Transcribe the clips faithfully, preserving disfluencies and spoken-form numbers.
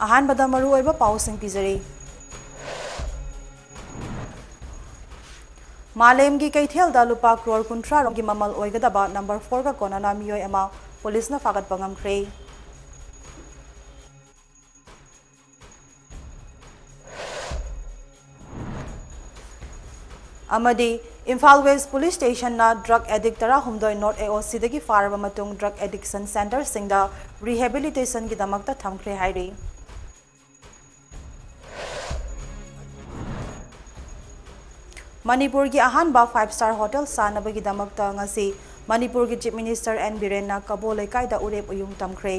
ꯑꯍꯥꯟꯕꯗ ꯃꯔꯨꯑꯣꯏꯕ ꯄꯥꯎꯁꯤꯡ ꯄꯤꯖꯔꯤ꯫ ꯃꯥꯂꯦꯝꯒꯤ ꯀꯩꯊꯦꯜꯗ ꯂꯨꯄꯥ ꯀ꯭ꯔꯣꯔ ꯀꯨꯟꯊ꯭ꯔꯥ ꯔꯣꯝꯒꯤ ꯃꯃꯜ ꯑꯣꯏꯒꯗꯕ ꯅꯝꯕꯔ ꯐꯣꯔꯒ ꯀꯣꯟꯅꯅ ꯃꯤꯑꯣꯏ ꯑꯃ ꯄꯨꯂꯤꯁꯅ ꯐꯥꯒꯠꯄ ꯉꯝꯈ꯭ꯔꯦ꯫ ꯑꯃꯗꯤ ꯏꯝꯐꯥꯜ ꯋꯦꯁ ꯄꯨꯂꯤꯁ ꯁ꯭ꯇꯦꯁꯟꯅ ꯗ꯭ꯔꯒ ꯑꯦꯗꯤꯛ ꯇꯔꯥꯍꯨꯝꯗꯣꯏ ꯅꯣꯔꯠ ꯑꯦ ꯑꯣ ꯁꯤꯗꯒꯤ ꯐꯥꯔꯕ ꯃꯇꯨꯡ ꯗ꯭ꯔꯒ ꯑꯦꯗꯤꯛꯁꯟ ꯁꯦꯟꯇꯔꯁꯤꯡꯗ ꯔꯤꯍꯦꯕꯤꯂꯤꯇꯦꯁꯟꯒꯤꯗꯃꯛꯇ ꯊꯝꯈ꯭ꯔꯦ ꯍꯥꯏꯔꯤ꯫ ꯃꯅꯤꯄꯨꯔꯒꯤ ꯑꯍꯥꯟꯕ ꯐꯥꯏꯚ ꯁ꯭ꯇꯥꯔ ꯍꯣꯇꯦꯜ ꯁꯥꯅꯕꯒꯤꯗꯃꯛꯇ ꯉꯁꯤ ꯃꯅꯤꯄꯨꯔꯒꯤ ꯆꯤꯐ ꯃꯤꯅꯤꯁꯇꯔ ꯑꯦꯟ ꯕꯤꯔꯦꯟꯅ ꯀꯕꯣ ꯂꯩꯀꯥꯏꯗ ꯎꯔꯦꯞ ꯎꯌꯨꯡ ꯇꯝꯈ꯭ꯔꯦ꯫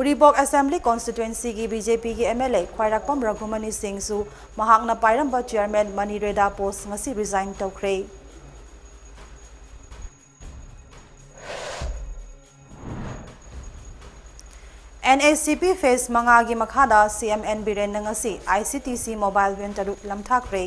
ꯎꯔꯤꯄꯣꯛ ꯑꯦꯁꯦꯝꯕ꯭ꯂꯤ ꯀꯣꯟꯁꯇꯤꯇ꯭ꯋꯦꯟꯁꯤꯒꯤ ꯕꯤ ꯖꯦ ꯄꯤꯒꯤ ꯑꯦꯝ ꯑꯦꯜ ꯑꯦ ꯈ꯭ꯋꯥꯏꯔꯥꯛꯄꯝ ꯔꯘꯨꯃꯅꯤ ꯁꯤꯡꯁꯨ ꯃꯍꯥꯛꯅ ꯄꯥꯏꯔꯝꯕ ꯆꯤꯌꯔꯃꯦꯟ ꯃꯅꯤ ꯔꯦꯗꯥ ꯄꯣꯁ ꯉꯁꯤ ꯔꯤꯖꯥꯏꯟ ꯇꯧꯈ꯭ꯔꯦ꯫ ꯑꯦꯟ ꯑꯦ ꯁꯤ ꯄꯤ ꯐꯦꯁ ꯃꯉꯥꯒꯤ ꯃꯈꯥꯗ ꯁꯤ ꯑꯦꯝ ꯑꯦꯟ ꯕꯤꯔꯦꯟꯅ ꯉꯁꯤ I C T C mobile van ꯇꯔꯨꯛ ꯂꯝꯊꯥꯈ꯭ꯔꯦ꯫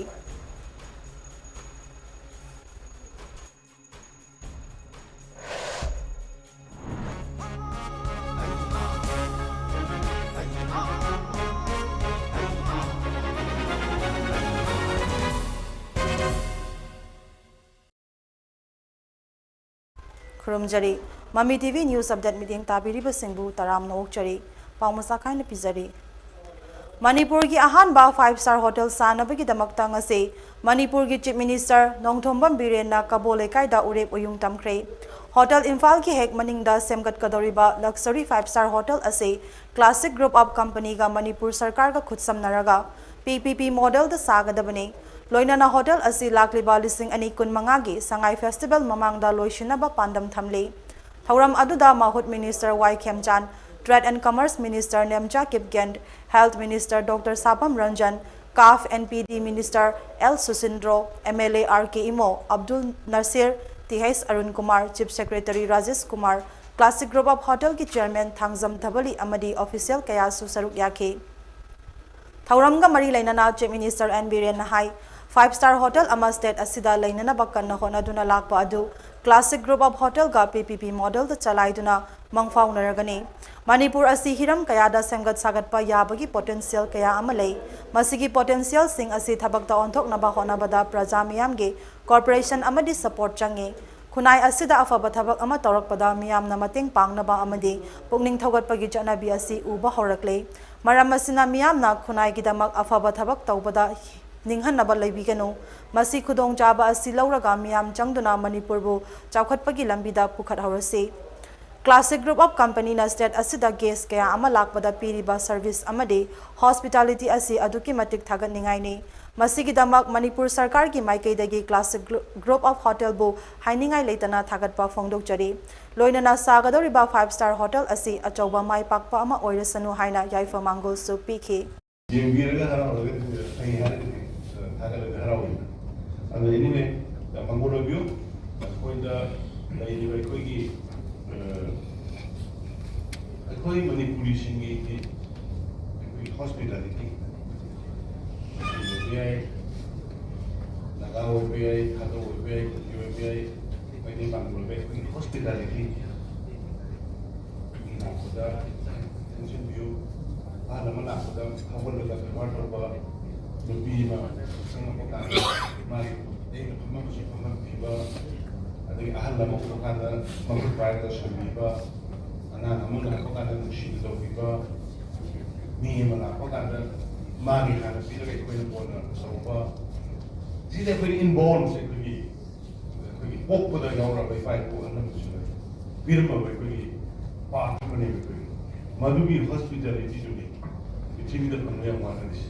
ꯈꯨꯔꯨꯝꯖꯔꯤ꯫ ꯃꯃꯤ ꯇꯤ ꯚꯤ ꯅ꯭ꯌꯨꯁ ꯑꯞꯗꯦꯠ ꯃꯤꯠꯌꯦꯡ ꯇꯥꯕꯤꯔꯤꯕꯁꯤꯡꯕꯨ ꯇꯔꯥꯝꯅ ꯑꯣꯛꯆꯔꯤ꯫ ꯄꯥꯎ ꯃꯆꯥ ꯈꯥꯏꯅ ꯄꯤꯖꯔꯤ꯫ ꯃꯅꯤꯄꯨꯔꯒꯤ ꯑꯍꯥꯟꯕ ꯐꯥꯏꯚ ꯁ꯭ꯇꯥꯔ ꯍꯣꯇꯦꯜ ꯁꯥꯅꯕꯒꯤꯗꯃꯛꯇ ꯉꯁꯤ ꯃꯅꯤꯄꯨꯔꯒꯤ ꯆꯤꯐ ꯃꯤꯅꯤꯁꯇꯔ ꯅꯣꯡꯊꯣꯝꯕꯝ ꯕꯤꯔꯦꯟꯅ ꯀꯕꯣ ꯂꯩꯀꯥꯏꯗ ꯎꯔꯦꯞ ꯎꯌꯨꯡ ꯇꯝꯈ꯭ꯔꯦ꯫ ꯍꯣꯇꯦꯜ ꯏꯝꯐꯥꯜꯒꯤ ꯍꯦꯛ ꯃꯅꯤꯡꯗ ꯁꯦꯝꯒꯠꯀꯗꯧꯔꯤꯕ ꯂꯛꯁꯔꯤ ꯐꯥꯏꯚ ꯁ꯭ꯇꯥꯔ ꯍꯣꯇꯦꯜ ꯑꯁꯤ ꯀ꯭ꯂꯥꯁꯤꯛ ꯒ꯭ꯔꯨꯞ ꯑꯣꯐ ꯀꯝꯄꯅꯤꯒ ꯃꯅꯤꯄꯨꯔ ꯁꯔꯀꯥꯔꯒ ꯈꯨꯠꯁꯝꯅꯔꯒ ꯄꯤ ꯄꯤ ꯄꯤ ꯃꯣꯗꯦꯜꯗ ꯁꯥꯒꯗꯕꯅꯤ꯫ ꯂꯣꯏꯅꯅ ꯍꯣꯇꯦꯜ ꯑꯁꯤ ꯂꯥꯛꯂꯤꯕ ꯂꯤꯁꯤꯡ ꯑꯅꯤ ꯀꯨꯟꯃꯉꯥꯒꯤ ꯁꯉꯥꯏ ꯐꯦꯁꯇꯤꯚꯦꯜ ꯃꯃꯥꯡꯗ ꯂꯣꯏꯁꯤꯟꯅꯕ ꯄꯥꯟꯗꯝ ꯊꯝꯂꯤ꯫ ꯊꯧꯔꯝ ꯑꯗꯨꯗ ꯃꯍꯨꯠ minister Y Khemchand, trade and commerce minister Nemcha Kipgen, health minister doctor Sapam Ranjan, CAF and P D minister L Susindro, M L A R K Imo, Abdul Nasir, T H Arun Kumar, chief secretary Rajesh Kumar, classic group of ꯍꯣꯇꯦꯜꯒꯤ ꯆꯤꯌꯔꯃꯦꯟ ꯊꯥꯡꯖꯝ ꯙꯕꯂꯤ ꯑꯃꯗꯤ ꯑꯣꯐꯤꯁꯤꯌꯦꯜ ꯀꯌꯥꯁꯨ ꯁꯔꯨꯛ ꯌꯥꯈꯤ꯫ ꯊꯧꯔꯝꯒ ꯃꯔꯤ ꯂꯩꯅꯅ ꯆꯤꯐ ꯃꯤꯅꯤꯁꯇꯔ ꯑꯦꯟ ꯕꯤꯔꯦꯟꯅ ꯍꯥꯏ, ꯐꯥꯏꯚ ꯁ꯭ꯇꯥꯔ ꯍꯣꯇꯦꯜ ꯑꯃ ꯁ꯭ꯇꯦꯠ ꯑꯁꯤꯗ ꯂꯩꯅꯅꯕ ꯀꯟꯅ ꯍꯣꯠꯅꯗꯨꯅ ꯂꯥꯛꯄ ꯑꯗꯨ Classic Group of Hotel ꯒ P P P model ꯗ ꯆꯂꯥꯏꯗꯨꯅ ꯃꯪꯐꯥꯎꯅꯔꯒꯅꯤ꯫ ꯃꯅꯤꯄꯨꯔ ꯑꯁꯤ ꯍꯤꯔꯝ ꯀꯌꯥꯗ ꯁꯦꯝꯒꯠ ꯁꯥꯒꯠꯄ ꯌꯥꯕꯒꯤ potential ꯀꯌꯥ ꯑꯃ ꯂꯩ꯫ ꯃꯁꯤꯒꯤ potential ꯁꯤꯡ ꯑꯁꯤ ꯊꯕꯛꯇ ꯑꯣꯟꯊꯣꯛꯅꯕ ꯍꯣꯠꯅꯕꯗ ꯄ꯭ꯔꯖꯥ ꯃꯤꯌꯥꯝꯒꯤ cooperation ꯑꯃꯗꯤ support ꯆꯪꯏ꯫ ꯈꯨꯟꯅꯥꯏ ꯑꯁꯤꯗ ꯑꯐꯕ ꯊꯕꯛ ꯑꯃ ꯇꯧꯔꯛꯄꯗ ꯃꯤꯌꯥꯝꯅ ꯃꯇꯦꯡ ꯄꯥꯡꯅꯕ ꯑꯃꯗꯤ ꯄꯨꯛꯅꯤꯡ ꯊꯧꯒꯠꯄꯒꯤ ꯆꯠꯅꯕꯤ ꯑꯁꯤ ꯎꯕ ꯍꯧꯔꯛꯂꯦ꯫ ꯃꯔꯝ ꯑꯁꯤꯅ ꯃꯤꯌꯥꯝꯅ ꯈꯨꯟꯅꯥꯏꯒꯤꯗꯃꯛ ꯑꯐꯕ ꯊꯕꯛ ꯇꯧꯕꯗ ꯅꯤꯡꯍꯟꯅꯕ ꯂꯩꯕꯤꯒꯅꯨ꯫ ꯃꯁꯤ ꯈꯨꯗꯣꯡꯆꯥꯕ ꯑꯁꯤ ꯂꯧꯔꯒ ꯃꯤꯌꯥꯝ ꯆꯪꯗꯨꯅ ꯃꯅꯤꯄꯨꯔꯕꯨ ꯆꯥꯎꯈꯠꯄꯒꯤ ꯂꯝꯕꯤꯗ ꯄꯨꯈꯠꯍꯧꯔꯁꯤ꯫ Classic Group of Company ꯅ state ꯑꯁꯤꯗ guest ꯀꯌꯥ ꯑꯃ ꯂꯥꯛꯄꯗ ꯄꯤꯔꯤꯕ service ꯑꯃꯗꯤ hospitality ꯑꯁꯤ ꯑꯗꯨꯛꯀꯤ ꯃꯇꯤꯛ ꯊꯥꯒꯠꯅꯤꯡꯉꯥꯏꯅꯤ꯫ ꯃꯁꯤꯒꯤꯗꯃꯛ ꯃꯅꯤꯄꯨꯔ ꯁꯔꯀꯥꯔꯒꯤ ꯃꯥꯏꯀꯩꯗꯒꯤ Classic Group of Hotel ꯕꯨ ꯍꯥꯏꯅꯤꯡꯉꯥꯏ ꯂꯩꯇꯅ ꯊꯥꯒꯠꯄ ꯐꯣꯡꯗꯣꯛꯆꯔꯤ꯫ ꯂꯣꯏꯅꯅ ꯁꯥꯒꯗꯧꯔꯤꯕ five star hotel ꯑꯁꯤ ꯑꯆꯧꯕ ꯃꯥꯏ ꯄꯥꯛꯄ ꯑꯃ ꯑꯣꯏꯔꯁꯅꯨ ꯍꯥꯏꯅ ꯌꯥꯏꯐ ꯃꯥꯡꯒꯣꯜꯁꯨ ꯄꯤꯈꯤ꯫ ꯌꯦꯡꯕꯤꯔꯒ ꯍꯔꯥꯎꯔꯒꯗꯤ ꯐꯩ ꯍꯥꯏꯔꯒꯗꯤ, ꯑ, ꯊꯥꯒꯠꯂꯒ ꯍꯔꯥꯎꯏ꯫ ꯑꯗꯣ anyway, ꯌꯥꯝ ꯃꯪꯒꯣꯜ ꯑꯣꯏꯕꯤꯌꯨ꯫ ꯑꯩꯈꯣꯏꯗ ꯂꯩꯔꯤꯕ ꯑꯩꯈꯣꯏꯒꯤ, ꯑ, ꯑꯩꯈꯣꯏ ꯃꯅꯤꯄꯨꯔꯤꯁꯤꯡꯒꯤ ꯑꯩꯈꯣꯏꯒꯤ hospitality ꯑꯣꯏꯕ ꯌꯥꯏ, ꯅꯥꯒꯥ ꯑꯣꯏꯕ ꯌꯥꯏ, ꯊꯥꯗꯧ ꯑꯣꯏꯕ ꯌꯥꯏ, ꯀꯨꯀꯤ ꯑꯣꯏꯕ ꯌꯥꯏ, ꯃꯩꯇꯩ ꯄꯥꯉꯜ ꯑꯣꯏꯕ ꯌꯥꯏ, ꯑꯩꯈꯣꯏꯒꯤ hospitality ꯃꯤ ꯂꯥꯛꯄꯗ attention ꯄꯤꯌꯨ꯫ ꯑꯍꯜ ꯑꯃ ꯂꯥꯛꯄꯗ ꯍꯧꯒꯠꯂꯒ ꯕꯦꯕꯥꯔ ꯇꯧꯕ, ꯅꯨꯄꯤ ꯑꯃ ꯆꯪꯉꯛꯄ ꯀꯥꯟꯗ ꯃꯥꯒꯤ ꯑꯩꯅ ꯐꯝꯃꯝꯕꯁꯨ ꯐꯝꯍꯟꯕꯤꯕ, ꯑꯗꯒꯤ ꯑꯍꯜ ꯑꯃ ꯎꯕ ꯀꯥꯟꯗ ꯃꯈꯨꯠ ꯄꯥꯏꯔꯒ ꯁꯣꯟꯕꯤꯕ, ꯑꯉꯥꯡ ꯑꯃ ꯂꯥꯛꯄ ꯀꯥꯟꯗ ꯅꯨꯡꯁꯤꯅ ꯇꯧꯕꯤꯕ, ꯃꯤ ꯑꯃ ꯂꯥꯛꯄ ꯀꯥꯟꯗ ꯃꯥꯒꯤ ꯍꯥꯟꯅ ꯄꯤꯔꯒ ꯑꯩꯈꯣꯏꯅ ꯀꯣꯟꯅ ꯇꯧꯕ, ꯁꯤꯗ ꯑꯩꯈꯣꯏꯅ inborn ꯁꯦ ꯑꯩꯈꯣꯏꯒꯤ ꯑꯩꯈꯣꯏꯒꯤ ꯄꯣꯛꯄꯗ ꯌꯥꯎꯔꯕ ꯏꯄꯥ ꯏꯄꯨ ꯑꯍꯜ ꯂꯃꯟꯁꯤꯡꯅ ꯄꯤꯔꯝꯃꯕ ꯑꯩꯈꯣꯏꯒꯤ part ꯑꯃꯅꯦꯕ ꯑꯩꯈꯣꯏꯒꯤ꯫ ꯃꯗꯨꯒꯤ hospitality ꯗꯨꯅꯤ ꯄ꯭ꯔꯤꯊꯤꯕꯤꯗ ꯐꯪꯕ ꯌꯥꯝ ꯋꯥꯅꯔꯤꯁꯦ꯫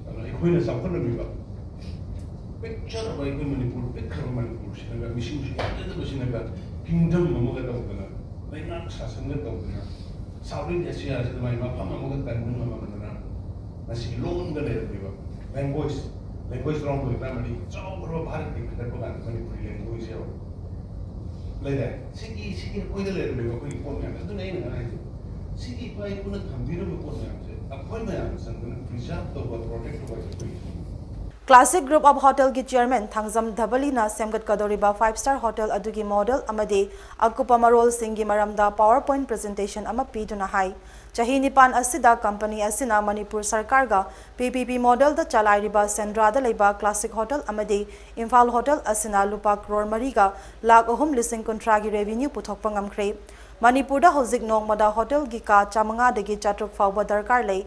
ꯑꯗꯨꯅ ꯑꯩꯈꯣꯏꯅ ꯆꯥꯎꯈꯠꯂꯝꯃꯤꯕ ꯄꯤꯛꯆꯔꯕ ꯑꯩꯈꯣꯏ ꯃꯅꯤꯄꯨꯔ, ꯄꯤꯛꯈ꯭ꯔꯕ ꯃꯅꯤꯄꯨꯔꯁꯤꯅꯒ, ꯃꯤꯁꯤꯡꯁꯨ ꯌꯥꯝꯖꯗꯕꯁꯤꯅꯒ, kingdom ꯑꯃꯒ ꯇꯧꯗꯅ, ꯂꯩꯉꯥꯛ ꯁꯥꯁꯟꯒ ꯇꯧꯗꯅ, South East Asia ꯁꯤꯗ ꯃꯥꯏ ꯃꯐꯝ ꯑꯃꯒ ꯀꯟꯕ ꯉꯝꯃꯝꯗꯅ, ꯉꯁꯤ ꯂꯣꯟꯒ ꯂꯩꯔꯝꯃꯤꯕ, language, language ꯔꯣꯝꯗ ꯑꯣꯏꯇꯥꯔꯃꯗꯤ ꯆꯥꯎꯈ꯭ꯔꯕ ꯚꯥꯔꯠꯀꯤ ꯈꯟꯒꯠꯄ ꯀꯥꯟꯗ ꯃꯅꯤꯄꯨꯔꯤ language ꯌꯥꯎꯔꯦ꯫ ꯂꯩꯔꯦ꯫ ꯁꯤꯒꯤ, ꯁꯤꯒꯤ ꯑꯩꯈꯣꯏꯗ ꯂꯩꯔꯝꯃꯤꯕ ꯑꯩꯈꯣꯏꯒꯤ ꯄꯣꯠ ꯃꯌꯥꯝꯁꯦ꯫ ꯑꯗꯨꯅ ꯑꯩꯅ ꯉꯔꯥꯡ ꯍꯥꯏꯁꯦ, ꯁꯤꯒꯤ ꯏꯄꯥ ꯏꯄꯨꯅ ꯊꯝꯕꯤꯔꯝꯕ ꯄꯣꯠ ꯃꯌꯥꯝꯁꯦ ꯑꯩꯈꯣꯏ ꯃꯌꯥꯝꯅ ꯆꯪꯗꯅ preserve ꯇꯧꯕ, protect ꯇꯧꯕ ꯍꯥꯏꯁꯦ ꯑꯩꯈꯣꯏꯒꯤ Classic Group of Hotel ꯒꯤ Chairman Thangjam ꯙꯕꯂꯤꯅ ꯁꯦꯝꯒꯠꯀꯗꯧꯔꯤꯕ five star hotel ꯑꯗꯨꯒꯤ model ꯑꯃꯗꯤ ꯑꯀꯨꯞꯄ ꯃꯔꯣꯜꯁꯤꯡꯒꯤ ꯃꯔꯝꯗ PowerPoint presentation ꯑꯃ ꯄꯤꯗꯨꯅ ꯍꯥꯏ꯫ ꯆꯍꯤ ꯅꯤꯄꯥꯟ ꯑꯁꯤꯗ company ꯑꯁꯤꯅ Manipur ꯁꯔꯀꯥꯔꯒ P P P model ꯗ ꯆꯂꯥꯏꯔꯤꯕ ꯁꯦꯟꯗ꯭ꯔꯥꯗ ꯂꯩꯕ Classic Hotel ꯑꯃꯗꯤ ꯏꯝꯐꯥꯜ Hotel ꯑꯁꯤꯅ ꯂꯨꯄꯥ ꯀ꯭ꯔꯣꯔ ꯃꯔꯤꯒ ꯂꯥꯈ ꯑꯍꯨꯝ ꯂꯤꯁꯤꯡ ꯀꯨꯟꯊ꯭ꯔꯥꯒꯤ revenue ꯄꯨꯊꯣꯛꯄ ꯉꯝꯈ꯭ꯔꯦ꯫ ꯃꯅꯤꯄꯨꯔꯗ ꯍꯧꯖꯤꯛ ꯅꯣꯡꯃꯗ hotel ꯒꯤ ꯀꯥ ꯆꯥꯃꯉꯥꯗꯒꯤ ꯆꯥꯇ꯭ꯔꯨꯛ ꯐꯥꯎꯕ ꯗꯔꯀꯥꯔ ꯂꯩ꯫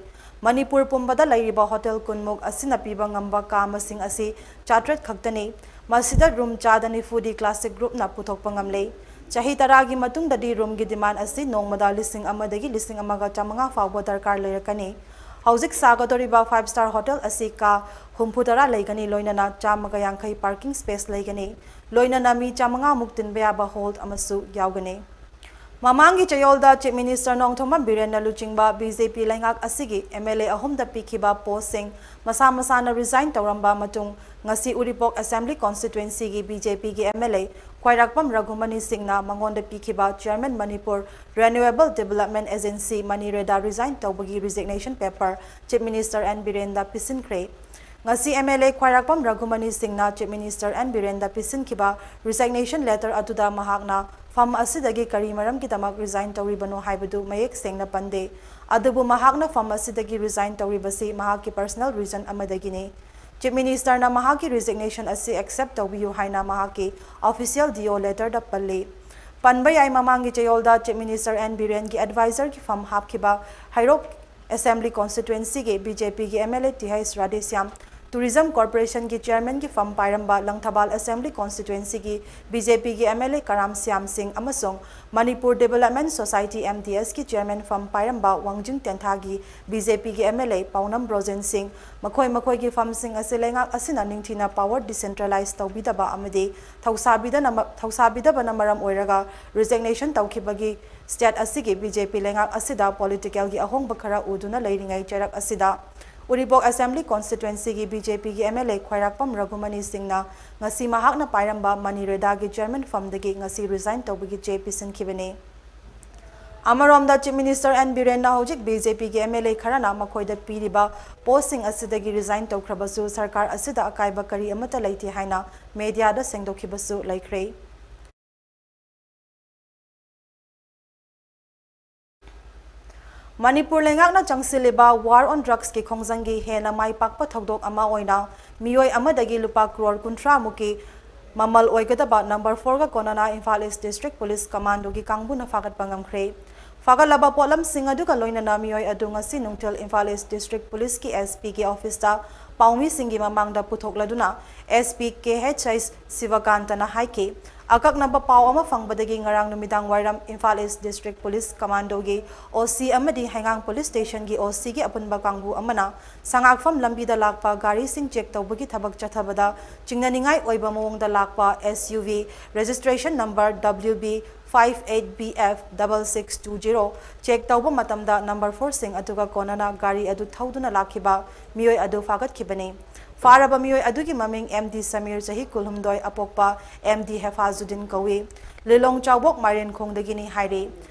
ꯃꯅꯤꯄꯨꯔ ꯄꯨꯝꯕꯗ ꯂꯩꯔꯤꯕ hotel ꯀꯨꯟꯃꯨꯛ ꯑꯁꯤꯅ ꯄꯤꯕ ꯉꯝꯕ ꯀꯥ ꯃꯁꯤꯡ ꯑꯁꯤ ꯆꯥꯇ꯭ꯔꯦꯠ ꯈꯛꯇꯅꯤ꯫ ꯃꯁꯤꯗ room ꯆꯥꯗ ꯅꯤꯐꯨꯗꯤ Classic Group ꯅ ꯄꯨꯊꯣꯛꯄ ꯉꯝꯂꯦ꯫ ꯆꯍꯤ ꯇꯔꯥꯒꯤ ꯃꯇꯨꯡꯗꯗꯤ room ꯒꯤ demand ꯑꯁꯤ ꯅꯣꯡꯃꯗ ꯂꯤꯁꯤꯡ ꯑꯃꯗꯒꯤ ꯂꯤꯁꯤꯡ ꯑꯃꯒ ꯆꯥꯃꯉꯥ ꯐꯥꯎꯕ ꯗꯔꯀꯥꯔ ꯂꯩꯔꯛꯀꯅꯤ꯫ ꯍꯧꯖꯤꯛ ꯁꯥꯒꯗꯧꯔꯤꯕ five star hotel ꯑꯁꯤ ꯀꯥ ꯍꯨꯝꯐꯨ ꯇꯔꯥ ꯂꯩꯒꯅꯤ, ꯂꯣꯏꯅꯅ ꯆꯥꯝꯃꯒ ꯌꯥꯡꯈꯩ parking space ꯂꯩꯒꯅꯤ, ꯂꯣꯏꯅꯅ ꯃꯤ ꯆꯥꯃꯉꯥꯃꯨꯛ ꯇꯤꯟꯕ ꯌꯥꯕ hall ꯑꯃꯁꯨ ꯌꯥꯎꯒꯅꯤ꯫ ꯃꯃꯥꯡꯒꯤ ꯆꯌꯣꯜꯗ Chief Minister ꯅꯣꯡꯊꯣꯝꯕꯝ ꯕꯤꯔꯦꯟꯅ ꯂꯨꯆꯤꯡꯕ B J P ꯂꯩꯉꯥꯛ ꯑꯁꯤꯒꯤ M L A ꯑꯍꯨꯝꯗ ꯄꯤꯈꯤꯕ post ꯁꯤꯡ ꯃꯁꯥ ꯃꯁꯥꯅ resign ꯇꯧꯔꯝꯕ ꯃꯇꯨꯡ, ꯉꯁꯤ ꯎꯔꯤꯄꯣꯛ Assembly Constituency ꯒꯤ B J P ꯒꯤ M L A ꯈ꯭ꯋꯥꯏꯔꯥꯛꯄꯝ ꯔꯘꯨꯃꯅꯤ ꯁꯤꯡꯅ ꯃꯉꯣꯟꯗ ꯄꯤꯈꯤꯕ Chairman Manipur Renewable Development Agency, MANREDA resign ꯇꯧꯕꯒꯤ resignation paper Chief Minister N ꯕꯤꯔꯦꯟꯗ ꯄꯤꯁꯤꯟꯈ꯭ꯔꯦ꯫ ꯉꯁꯤ M L A ꯈ꯭ꯋꯥꯏꯔꯥꯛꯄꯝ ꯔꯘꯨꯃꯅꯤ ꯁꯤꯡꯅ Chief Minister N ꯕꯤꯔꯦꯟꯗ ꯄꯤꯁꯤꯟꯈꯤꯕ resignation letter ꯑꯗꯨꯗ ꯃꯍꯥꯛꯅ ꯐꯝ ꯑꯁꯤꯗꯒꯤ ꯀꯔꯤ ꯃꯔꯝꯒꯤꯗꯃꯛ resign ꯇꯧꯔꯤꯕꯅꯣ ꯍꯥꯏꯕꯗꯨ ꯃꯌꯦꯛ ꯁꯦꯡꯅ ꯄꯟꯗꯦ꯫ ꯑꯗꯨꯕꯨ ꯃꯍꯥꯛꯅ ꯐꯝ ꯑꯁꯤꯗꯒꯤ resign ꯇꯧꯔꯤꯕꯁꯤ ꯃꯍꯥꯛꯀꯤ personal reason ꯑꯃꯗꯒꯤꯅꯤ꯫ Chief Minister ꯅ ꯃꯍꯥꯛꯀꯤ resignation ꯑꯁꯤ accept ꯇꯧꯕꯤꯌꯨ ꯍꯥꯏꯅ ꯃꯍꯥꯛꯀꯤ official D O letter ꯗ ꯄꯜꯂꯤ꯫ ꯄꯟꯕ ꯌꯥꯏ, ꯃꯃꯥꯡꯒꯤ ꯆꯌꯣꯜꯗ Chief Minister N ꯕꯤꯔꯦꯟꯒꯤ advisor ꯒꯤ ꯐꯝ ꯍꯥꯞꯈꯤꯕ ꯍꯩꯔꯣꯛ Assembly Constituency ꯒꯤ B J P ꯒꯤ M L A T H Radheshyam, Tourism Corporation ꯒꯤ Chairman ꯒꯤ ꯐꯝ ꯄꯥꯏꯔꯝꯕ ꯂꯪꯊꯕꯥꯜ Assembly Constituency ꯒꯤ B J P ꯒꯤ M L A ꯀꯔꯥꯝ ꯁ꯭ꯌꯥꯝ ꯁꯤꯡ ꯑꯃꯁꯨꯡ Manipur Development Society, M D S ꯀꯤ Chairman ꯐꯝ ꯄꯥꯏꯔꯝꯕ ꯋꯥꯡꯖꯤꯡ ꯇꯦꯟꯊꯥꯒꯤ B J P ꯒꯤ M L A ꯄꯥꯎꯅꯝ ꯕ꯭ꯔꯣꯖꯦꯟ ꯁꯤꯡ, ꯃꯈꯣꯏ ꯃꯈꯣꯏꯒꯤ ꯐꯝꯁꯤꯡ ꯑꯁꯤ ꯂꯩꯉꯥꯛ ꯑꯁꯤꯅ ꯅꯤꯡꯊꯤꯅ power decentralize ꯇꯧꯕꯤꯗꯕ ꯑꯃꯗꯤ ꯊꯧꯁꯥꯕꯤꯗꯅ-, ꯊꯧꯁꯥꯕꯤꯗꯕꯅ ꯃꯔꯝ ꯑꯣꯏꯔꯒ resignation ꯇꯧꯈꯤꯕꯒꯤ state ꯑꯁꯤꯒꯤ B J P ꯂꯩꯉꯥꯛ ꯑꯁꯤꯗ political ꯒꯤ ꯑꯍꯣꯡꯕ ꯈꯔ ꯎꯗꯨꯅ ꯂꯩꯔꯤꯉꯩ ꯆꯩꯔꯛ ꯑꯁꯤꯗ ꯎꯔꯤꯄꯣꯛ Assembly Constituency ꯒꯤ B J P ꯒꯤ M L A ꯈ꯭ꯋꯥꯏꯔꯥꯛꯄꯝ ꯔꯘꯨꯃꯅꯤ ꯁꯤꯡꯅ ꯉꯁꯤ ꯃꯍꯥꯛꯅ ꯄꯥꯏꯔꯝꯕ MANREDA ꯒꯤ Chairman ꯐꯝꯗꯒꯤ ꯉꯁꯤ resign ꯇꯧꯕꯒꯤ ꯆꯦ ꯄꯤꯁꯤꯟꯈꯤꯕꯅꯤ꯫ ꯑꯃꯔꯣꯝꯗ, Chief Minister N ꯕꯤꯔꯦꯟꯅ ꯍꯧꯖꯤꯛ BJPꯒꯤ MLA ꯈꯔꯅ ꯃꯈꯣꯏꯗ ꯄꯤꯔꯤꯕ postꯁꯤꯡ ꯑꯁꯤꯗꯒꯤ resign ꯇꯧꯈ꯭ꯔꯕꯁꯨ ꯁꯔꯀꯥꯔ ꯑꯁꯤꯗ ꯑꯀꯥꯏꯕ ꯀꯔꯤ ꯑꯃꯠꯇ ꯂꯩꯇꯦ ꯍꯥꯏꯅ mediaꯗ ꯁꯦꯡꯗꯣꯛꯈꯤꯕꯁꯨ ꯂꯩꯈ꯭ꯔꯦ꯫ ꯃꯅꯤꯄꯨꯔ ꯂꯩꯉꯥꯛꯅ ꯆꯪꯁꯤꯜꯂꯤꯕ War on Drugsꯀꯤ ꯈꯣꯡꯖꯪꯒꯤ ꯍꯦꯟꯅ ꯃꯥꯏ ꯄꯥꯛꯄ ꯊꯧꯗꯣꯛ ꯑꯃ ꯑꯣꯏꯅ ꯃꯤꯑꯣꯏ ꯑꯃꯗꯒꯤ ꯂꯨꯄꯥ ꯀ꯭ꯔꯣꯔ ꯀꯨꯟꯊ꯭ꯔꯥ ꯃꯨꯛꯀꯤ ꯃꯃꯜ ꯑꯣꯏꯒꯗꯕ number fourꯒ ꯀꯣꯅꯅ Imphal East District Police Commandoꯒꯤ ꯀꯥꯡꯕꯨꯅ ꯐꯥꯒꯠꯄ ꯉꯝꯈ꯭ꯔꯦ꯫ ꯐꯥꯒꯠꯂꯕ ꯄꯣꯠꯂꯝꯁꯤꯡ ꯑꯗꯨꯒ ꯂꯣꯏꯅꯅ ꯃꯤꯑꯣꯏ ꯑꯗꯨ ꯉꯁꯤ ꯅꯨꯡꯊꯤꯜ ꯏꯝꯐꯥꯜ East District Policeꯀꯤ SPꯒꯤ officeꯇ ꯄꯥꯎꯃꯤꯁꯤꯡꯒꯤ ꯃꯃꯥꯡꯗ ꯄꯨꯊꯣꯛꯂꯗꯨꯅ SP ꯀꯦ ꯑꯩꯆ ꯑꯩꯆ ꯁꯤꯕꯀꯥꯟꯇꯅ ꯍꯥꯏꯈꯤ꯫ ꯑꯀꯛꯅꯕ ꯄꯥꯎ ꯑꯃ ꯐꯪꯕꯗꯒꯤ ꯉꯔꯥꯡ ꯅꯨꯃꯤꯗꯥꯡ ꯋꯥꯏꯔꯝ Imphal East District Police Commandoꯒꯤ OC ꯑꯃꯗꯤ ꯍꯩꯉꯥꯡ Police Stationꯒꯤ OCꯒꯤ ꯑꯄꯨꯟꯕ ꯀꯥꯡꯕꯨ ꯑꯃꯅ ꯁꯉꯥꯛꯐꯝ ꯂꯝꯕꯤꯗ ꯂꯥꯛꯄ ꯒꯥꯔꯤꯁꯤꯡ check ꯇꯧꯕꯒꯤ ꯊꯕꯛ ꯆꯠꯊꯕꯗ ꯆꯤꯡꯅꯅꯤꯡꯉꯥꯏ ꯑꯣꯏꯕ ꯃꯑꯣꯡꯗ ꯂꯥꯛꯄ SUV registration number WB five eight B F double six two zero check ꯇꯧꯕ ꯃꯇꯝꯗ number fourꯁꯤꯡ ꯑꯗꯨꯒ ꯀꯣꯟꯅꯅ ꯒꯥꯔꯤ ꯑꯗꯨ ꯊꯧꯗꯨꯅ ꯂꯥꯛꯈꯤꯕ ꯃꯤꯑꯣꯏ ꯑꯗꯨ ꯐꯥꯒꯠꯈꯤꯕꯅꯤ꯫ ꯐꯥꯔꯕ ꯃꯤꯑꯣꯏ ꯑꯗꯨꯒꯤ ꯃꯃꯤꯡ M D ꯁꯃꯤꯔ, ꯆꯍꯤ ꯀꯨꯟꯍꯨꯝꯗꯣꯏ, ꯑꯄꯣꯛꯄ M D ꯍꯦꯐꯥꯖꯨꯗꯤꯟ ꯀꯧꯏ꯫ ꯂꯤꯂꯣꯡ ꯆꯥꯎꯕꯣꯛ ꯃꯥꯏꯔꯦꯟꯈꯣꯡꯗꯒꯤꯅꯤ ꯍꯥꯏꯔꯤ꯫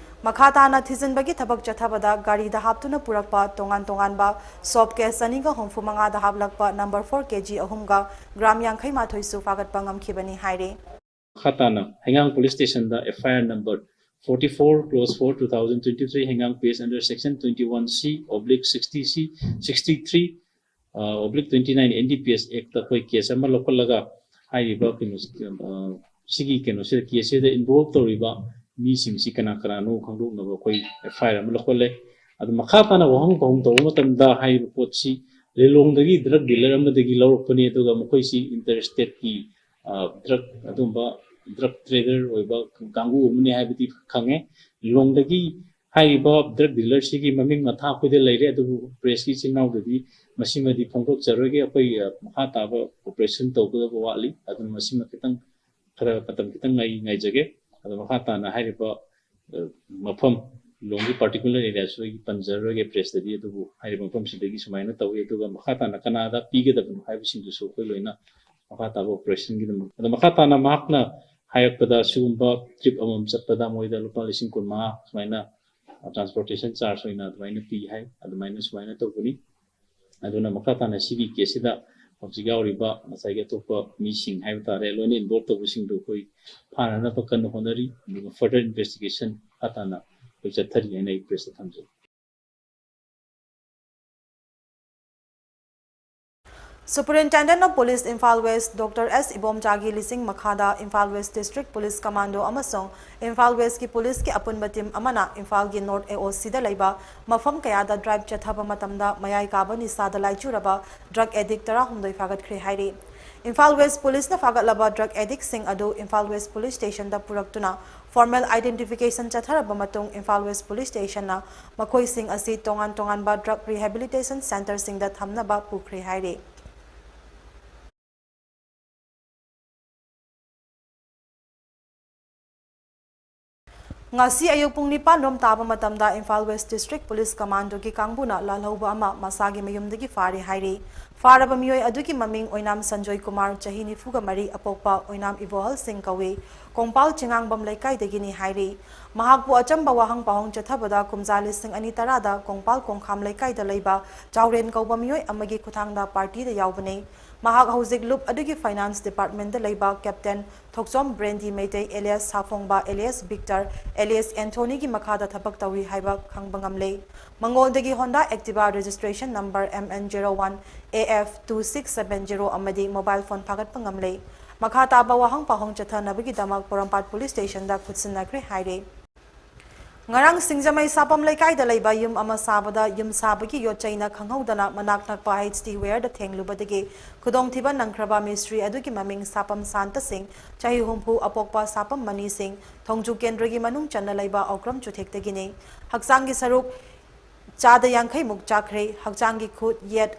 ꯃꯈꯥ ꯇꯥꯅ ꯊꯤꯖꯤꯟꯕꯒꯤ ꯊꯕꯛ ꯆꯠꯊꯕꯗ ꯒꯥꯔꯤꯗ ꯍꯥꯞꯇꯨꯅ ꯄꯨꯔꯛꯄ ꯇꯣꯉꯥꯟ ꯇꯣꯉꯥꯟꯕ soap case ꯆꯅꯤꯒ ꯍꯨꯝꯐꯨ ꯃꯉꯥꯗ ꯍꯥꯞꯂꯛꯄ number four KG ꯑꯍꯨꯝꯒ gram ꯌꯥꯡꯈꯩ ꯃꯥꯊꯣꯏꯁꯨ ꯐꯥꯒꯠꯄ ꯉꯝꯈꯤꯕꯅꯤ ꯍꯥꯏꯔꯤ꯫ ꯃꯈꯥ ꯇꯥꯅ ꯍꯩꯉꯥꯡ Police Stationꯗ FIR number forty four clause four two thousand twenty three, ꯍꯩꯉꯥꯡ, case under section twenty one C oblique sixty C, sixty three oblique twenty nine NDPS Actꯇ ꯑꯩꯈꯣꯏ case ꯑꯃ ꯂꯧꯈꯠꯂꯒ ꯍꯥꯏꯔꯤꯕ ꯀꯩꯅꯣ, ꯑ, ꯁꯤꯒꯤ ꯀꯩꯅꯣꯁꯤꯗ, caseꯁꯤꯗ involve ꯇꯧꯔꯤꯕ ꯃꯤꯁꯤꯡꯁꯤ ꯀꯅꯥ ꯀꯅꯥꯅꯣ ꯈꯪꯗꯣꯛꯅꯕ ꯑꯩꯈꯣꯏ FIR ꯑꯃ ꯂꯧꯈꯠꯂꯦ꯫ ꯑꯗꯨ ꯃꯈꯥ ꯇꯥꯅ ꯋꯥꯍꯪ ꯄꯥꯎꯍꯪ ꯇꯧꯕ ꯃꯇꯝꯗ ꯍꯥꯏꯔꯤꯕ ꯄꯣꯠꯁꯤ ꯂꯤꯂꯣꯡꯗꯒꯤ drug dealer ꯑꯃꯗꯒꯤ ꯂꯧꯔꯛꯄꯅꯤ, ꯑꯗꯨꯒ ꯃꯈꯣꯏꯁꯤ inter stateꯀꯤ, ꯑ, drug, ꯑꯗꯨꯝꯕ drug trader ꯑꯣꯏꯕ ꯀꯥꯡꯕꯨ ꯑꯃꯅꯤ ꯍꯥꯏꯕꯗꯤ ꯈꯪꯉꯦ꯫ ꯂꯤꯂꯣꯡꯗꯒꯤ ꯍꯥꯏꯔꯤꯕ drug dealerꯁꯤꯒꯤ ꯃꯃꯤꯡ ꯃꯊꯥ ꯑꯩꯈꯣꯏꯗ ꯂꯩꯔꯦ, ꯑꯗꯨꯕꯨ pressꯀꯤ ꯏꯆꯤꯟ ꯏꯅꯥꯎꯗꯗꯤ ꯃꯁꯤꯃꯗꯤ ꯐꯣꯡꯗꯣꯛꯆꯔꯣꯏꯒꯦ꯫ ꯑꯩꯈꯣꯏ, ꯑ, ꯃꯈꯥ ꯇꯥꯕ operation ꯇꯧꯒꯗꯕ ꯋꯥꯠꯂꯤ, ꯑꯗꯨꯅ ꯃꯁꯤꯃ ꯈꯤꯇꯪ, ꯈꯔ ꯃꯇꯝ ꯈꯤꯇꯪ ꯉꯥꯏ-, ꯉꯥꯏꯖꯒꯦ꯫ ꯑꯗꯣ ꯃꯈꯥ ꯇꯥꯅ ꯍꯥꯏꯔꯤꯕ, ꯑ, ꯃꯐꯝ, ꯂꯤꯂꯣꯡꯒꯤ particular areaꯁꯨ ꯑꯩ ꯄꯟꯖꯔꯔꯣꯏꯒꯦ pressꯇꯗꯤ, ꯑꯗꯨꯕꯨ ꯍꯥꯏꯔꯤꯕ ꯃꯐꯝꯁꯤꯗꯒꯤ ꯁꯨꯃꯥꯏꯅ ꯇꯧꯏ꯫ ꯑꯗꯨꯒ ꯃꯈꯥ ꯇꯥꯅ ꯀꯅꯥꯗ ꯄꯤꯒꯗꯕꯅꯣ ꯍꯥꯏꯕꯁꯤꯡꯗꯨꯁꯨ ꯑꯩꯈꯣꯏ ꯂꯣꯏꯅ ꯃꯈꯥ ꯇꯥꯕ operationꯒꯤꯗꯃꯛ꯫ ꯑꯗꯣ ꯃꯈꯥ ꯇꯥꯅ ꯃꯍꯥꯛꯅ ꯍꯥꯏꯔꯛꯄꯗ, ꯁꯤꯒꯨꯝꯕ trip ꯑꯃꯃꯝ ꯆꯠꯄꯗ ꯃꯣꯏꯗ ꯂꯨꯄꯥ ꯂꯤꯁꯤꯡ ꯀꯨꯟꯃꯉꯥ ꯁꯨꯃꯥꯏꯅ ꯇ꯭ꯔꯥꯟꯁꯄꯣꯔꯇꯦꯁꯟ ꯆꯥꯔꯖ ꯑꯣꯏꯅ ꯑꯗꯨꯃꯥꯏꯅ ꯄꯤ ꯍꯥꯏ꯫ ꯑꯗꯨꯃꯥꯏꯅ ꯁꯨꯃꯥꯏꯅ ꯇꯧꯕꯅꯤ꯫ ꯑꯗꯨꯅ ꯃꯈꯥ ꯇꯥꯅ ꯁꯤꯒꯤ ꯀꯦꯁꯁꯤꯗ ꯍꯧꯖꯤꯛ ꯌꯥꯎꯔꯤꯕ ꯉꯁꯥꯏꯒꯤ ꯑꯇꯣꯞꯄ ꯃꯤꯁꯤꯡ ꯍꯥꯏꯕ ꯇꯥꯔꯦ, ꯂꯣꯏꯅ ꯏꯟꯚꯣꯜꯕ ꯇꯧꯕꯁꯤꯡꯗꯨ ꯑꯩꯈꯣꯏ ꯐꯥꯅꯅꯕ ꯀꯟꯅ ꯍꯣꯠꯅꯔꯤ꯫ ꯑꯗꯨꯒ ꯐꯔꯗꯔ ꯏꯟꯚꯦꯁꯇꯤꯒꯦꯁꯟ ꯃꯈꯥ ꯇꯥꯅ ꯑꯩꯈꯣꯏ ꯆꯠꯊꯔꯤ ꯍꯥꯏꯅ ꯑꯩ ꯄ꯭ꯔꯦꯁꯇ ꯊꯝꯖꯒꯦ꯫ Superintendent of Police Imphal West Doctor S ꯏꯕꯣꯝꯆꯥꯒꯤ ꯂꯤꯁꯤꯡ ꯃꯈꯥꯗ Imphal west district police commando ꯑꯃꯁꯨꯡ ꯏꯝꯐꯥꯜ ꯋꯦꯁꯀꯤ ꯄꯨꯂꯤꯁꯀꯤ ꯑꯄꯨꯟꯕ ꯇꯤꯝ ꯑꯃꯅ ꯏꯝꯐꯥꯜꯒꯤ ꯅꯣꯔꯠ ꯑꯦ ꯑꯣ ꯁꯤꯗ ꯂꯩꯕ ꯃꯐꯝ ꯀꯌꯥꯗ ꯗ꯭ꯔꯥꯏꯚ ꯆꯠꯊꯕ ꯃꯇꯝꯗ ꯃꯌꯥꯏ ꯀꯥꯕ ꯅꯤꯁꯥꯗ ꯂꯥꯏꯆꯨꯔꯕ ꯗ꯭ꯔꯒ ꯑꯦꯗꯤꯛ ꯇꯔꯥꯍꯨꯝꯗꯣꯏ ꯐꯥꯒꯠꯈ꯭ꯔꯦ ꯍꯥꯏꯔꯤ꯫ ꯏꯝꯐꯥꯜ ꯋꯦꯁ ꯄꯨꯂꯤꯁꯅ ꯐꯥꯒꯠꯂꯕ ꯗ꯭ꯔꯒ ꯑꯦꯗꯤꯛꯁꯤꯡ ꯑꯗꯨ ꯏꯝꯐꯥꯜ ꯋꯦꯁ ꯄꯨꯂꯤꯁ ꯁ꯭ꯇꯦꯁꯟꯗ ꯄꯨꯔꯛꯇꯨꯅ ꯐꯣꯔꯃꯦꯜ ꯑꯥꯏꯗꯦꯟꯇꯤꯐꯤꯀꯦꯁꯟ ꯆꯠꯊꯔꯕ ꯃꯇꯨꯡ ꯏꯝꯐꯥꯜ ꯋꯦꯁ ꯄꯨꯂꯤꯁ ꯁ꯭ꯇꯦꯁꯟꯅ ꯃꯈꯣꯏꯁꯤꯡ ꯑꯁꯤ ꯇꯣꯉꯥꯟ ꯇꯣꯉꯥꯟꯕ ꯗ꯭ꯔꯒ ꯔꯤꯍꯦꯕꯤꯂꯤꯇꯦꯁꯟ ꯁꯦꯟꯇꯔꯁꯤꯡꯗ ꯊꯝꯅꯕ ꯄꯨꯈ꯭ꯔꯦ ꯍꯥꯏꯔꯤ꯫ ꯉꯁꯤ ꯑꯌꯨꯛ ꯄꯨꯡ ꯅꯤꯄꯥꯟ ꯔꯣꯝ ꯇꯥꯕ ꯃꯇꯝꯗ ꯏꯝꯐꯥꯜ ꯋꯦꯁ ꯗꯤꯁꯇ꯭ꯔꯤꯛ ꯄꯨꯂꯤꯁ ꯀꯃꯥꯟꯗꯣꯒꯤ ꯀꯥꯡꯕꯨꯅ ꯂꯥꯜꯍꯧꯕ ꯑꯃ ꯃꯁꯥꯒꯤ ꯃꯌꯨꯝꯗꯒꯤ ꯐꯥꯔꯦ ꯍꯥꯏꯔꯤ꯫ ꯐꯥꯔꯕ ꯃꯤꯑꯣꯏ ꯑꯗꯨꯒꯤ ꯃꯃꯤꯡ ꯑꯣꯏꯅꯥꯝ ꯁꯟꯖꯣꯏ ꯀꯨꯃꯥꯔ, ꯆꯍꯤ ꯅꯤꯐꯨꯒ ꯃꯔꯤ, ꯑꯄꯣꯛꯄ ꯑꯣꯏꯅꯥꯝ ꯏꯕꯣꯍꯜ ꯁꯤꯡ ꯀꯧꯏ꯫ ꯀꯣꯡꯄꯥꯜ ꯆꯤꯉꯥꯡꯕꯝ ꯂꯩꯀꯥꯏꯗꯒꯤꯅꯤ ꯍꯥꯏꯔꯤ꯫ ꯃꯍꯥꯛꯄꯨ ꯑꯆꯝꯕ ꯋꯥꯍꯪ ꯄꯥꯎꯍꯪ ꯆꯠꯊꯕꯗ ꯀꯨꯝꯖꯥ ꯂꯤꯁꯤꯡ ꯑꯅꯤ ꯇꯔꯥꯗ ꯀꯣꯡꯄꯥꯜ ꯀꯣꯡꯈꯥꯝ ꯂꯩꯀꯥꯏꯗ ꯂꯩꯕ ꯆꯥꯎꯔꯦꯟ ꯀꯧꯕ ꯃꯤꯑꯣꯏ ꯑꯃꯒꯤ ꯈꯨꯠꯊꯥꯡꯗ ꯄꯥꯔꯇꯤꯗ ꯌꯥꯎꯕꯅꯤ꯫ ꯃꯍꯥꯛ ꯍꯧꯖꯤꯛ ꯂꯨꯞ ꯑꯗꯨꯒꯤ ꯐꯥꯏꯅꯥꯟꯁ ꯗꯤꯄꯥꯔꯠꯃꯦꯟꯗ ꯂꯩꯕ ꯀꯦꯞꯇꯦꯟ ꯊꯣꯛꯆꯣꯝ ꯕ꯭ꯔꯦꯟꯗꯤ ꯃꯩꯇꯩ ꯑꯦꯂꯤꯌꯥꯁ ꯁꯥꯐꯣꯡꯕ ꯑꯦꯂꯤꯌꯥꯁ ꯕꯤꯛꯇꯔ ꯑꯦꯂꯤꯌꯥꯁ ꯑꯦꯟꯊꯣꯅꯤꯒꯤ ꯃꯈꯥꯗ ꯊꯕꯛ ꯇꯧꯔꯤ ꯍꯥꯏꯕ ꯈꯪꯕ ꯉꯝꯂꯦ꯫ ꯃꯉꯣꯟꯗꯒꯤ Honda Activa registration number M N zero one A F two six seven zero ꯑꯃꯗꯤ ꯃꯣꯕꯥꯏꯜ ꯐꯣꯟ ꯐꯥꯒꯠꯄ ꯉꯝꯂꯦ꯫ ꯃꯈꯥ ꯇꯥꯕ ꯋꯥꯍꯪ ꯄꯥꯎꯍꯪ ꯆꯠꯊꯅꯕꯒꯤꯗꯃꯛ ꯄꯣꯔꯣꯝꯄꯥꯠ ꯄꯨꯂꯤꯁ ꯁ꯭ꯇꯦꯁꯟꯗ ꯈꯨꯠꯁꯤꯟꯅꯈ꯭ꯔꯦ ꯍꯥꯏꯔꯦ꯫ ꯉꯔꯥꯡ ꯁꯤꯡꯖꯃꯩ ꯁꯥꯄꯝ ꯂꯩꯀꯥꯏꯗ ꯂꯩꯕ ꯌꯨꯝ ꯑꯃ ꯁꯥꯕꯗ ꯌꯨꯝ ꯁꯥꯕꯒꯤ ꯌꯣꯠ ꯆꯩꯅ ꯈꯪꯍꯧꯗꯅ ꯃꯅꯥꯛ ꯅꯛꯄ ꯍꯩꯆ ꯗꯤ ꯋꯦꯌꯔꯗ ꯊꯦꯡꯂꯨꯕꯗꯒꯤ ꯈꯨꯗꯣꯡꯊꯤꯕ ꯅꯪꯈ꯭ꯔꯕ ꯃꯤꯁꯇ꯭ꯔꯤ ꯑꯗꯨꯒꯤ ꯃꯃꯤꯡ ꯁꯥꯄꯝ ꯁꯥꯟꯇ ꯁꯤꯡ, ꯆꯍꯤ ꯍꯨꯝꯐꯨ, ꯑꯄꯣꯛꯄ ꯁꯥꯄꯝ ꯃꯅꯤ ꯁꯤꯡ, ꯊꯣꯡꯖꯨ ꯀꯦꯟꯗ꯭ꯔꯒꯤ ꯃꯅꯨꯡ ꯆꯟꯅ ꯂꯩꯕ ꯑꯣꯀ꯭ꯔꯝ ꯆꯨꯊꯦꯛꯇꯒꯤꯅꯤ꯫ ꯍꯛꯆꯥꯡꯒꯤ ꯁꯔꯨꯛ ꯆꯥꯗ ꯌꯥꯡꯈꯩ ꯃꯨꯛ ꯆꯥꯈ꯭ꯔꯦ꯫ ꯍꯛꯆꯥꯡꯒꯤ ꯈꯨꯠ, ꯌꯦꯠ,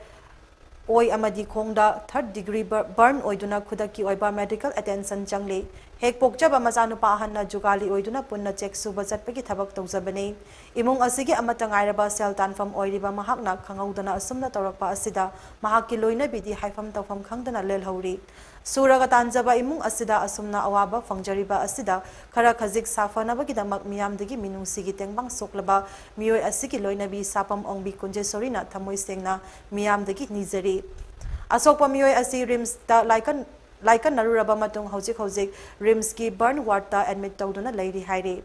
ꯑꯣꯏ ꯑꯃꯗꯤ ꯈꯣꯡꯗ ꯊꯥꯔꯗ ꯗꯤꯒ꯭ꯔꯤ ꯕꯔ-, ꯕꯔꯟ ꯑꯣꯏꯗꯨꯅ ꯈꯨꯗꯛꯀꯤ ꯑꯣꯏꯕ ꯃꯦꯗꯤꯀꯦꯜ ꯑꯦꯇꯦꯟꯁꯟ ꯆꯪꯂꯤ꯫ ꯍꯦꯛ ꯄꯣꯛꯆꯕ ꯃꯆꯥꯅꯨꯄꯥ ꯑꯍꯟꯅ ꯖꯨꯒꯥꯂꯤ ꯑꯣꯏꯗꯨꯅ ꯄꯨꯟꯅ ꯆꯦꯛ ꯁꯨꯕ ꯆꯠꯄꯒꯤ ꯊꯕꯛ ꯇꯧꯖꯕꯅꯤ꯫ ꯏꯃꯨꯡ ꯑꯁꯤꯒꯤ ꯑꯃꯠꯇ ꯉꯥꯏꯔꯕ ꯁꯦꯜ ꯇꯥꯟꯐꯝ ꯑꯣꯏꯔꯤꯕ ꯃꯍꯥꯛꯅ ꯈꯪꯍꯧꯗꯅ ꯑꯁꯨꯝꯅ ꯇꯧꯔꯛꯄ ꯑꯁꯤꯗ ꯃꯍꯥꯛꯀꯤ ꯂꯣꯏꯅꯕꯤꯗꯤ ꯍꯥꯏꯐꯝ ꯇꯧꯐꯝ ꯈꯪꯗꯅ ꯂꯦꯜꯍꯧꯔꯤ꯫ ꯁꯨꯔꯒ ꯇꯥꯟꯖꯕ ꯏꯃꯨꯡ ꯑꯁꯤꯗ ꯑꯁꯨꯝꯅ ꯑꯋꯥꯕ ꯐꯪꯖꯔꯤꯕ ꯑꯁꯤꯗ ꯈꯔ ꯈꯖꯤꯛ ꯁꯥꯐꯅꯕꯒꯤꯗꯃꯛ ꯃꯤꯌꯥꯝꯗꯒꯤ ꯃꯤꯅꯨꯡꯁꯤꯒꯤ ꯇꯦꯡꯕꯥꯡ ꯁꯣꯛꯂꯕ ꯃꯤꯑꯣꯏ ꯑꯁꯤꯒꯤ ꯂꯣꯏꯅꯕꯤ ꯁꯥꯄꯝ ꯑꯣꯡꯕꯤ ꯀꯨꯟꯖꯦꯁꯣꯔꯤꯅ ꯊꯃꯣꯏ ꯁꯦꯡꯅ ꯃꯤꯌꯥꯝꯗꯒꯤ ꯅꯤꯖꯔꯤ꯫ ꯑꯁꯣꯛꯄ ꯃꯤꯑꯣꯏ ꯑꯁꯤ ꯔꯤꯝꯁꯇ ꯂꯥꯏꯀꯠ-, ꯂꯥꯏꯀꯠꯅꯔꯨꯔꯕ ꯃꯇꯨꯡ ꯍꯧꯖꯤꯛ ꯍꯧꯖꯤꯛ ꯔꯤꯝꯁꯀꯤ ꯕꯔꯟ ꯋꯥꯔꯗꯇ ꯑꯦꯗꯃꯤꯠ ꯇꯧꯗꯨꯅ ꯂꯩꯔꯤ ꯍꯥꯏꯔꯤ꯫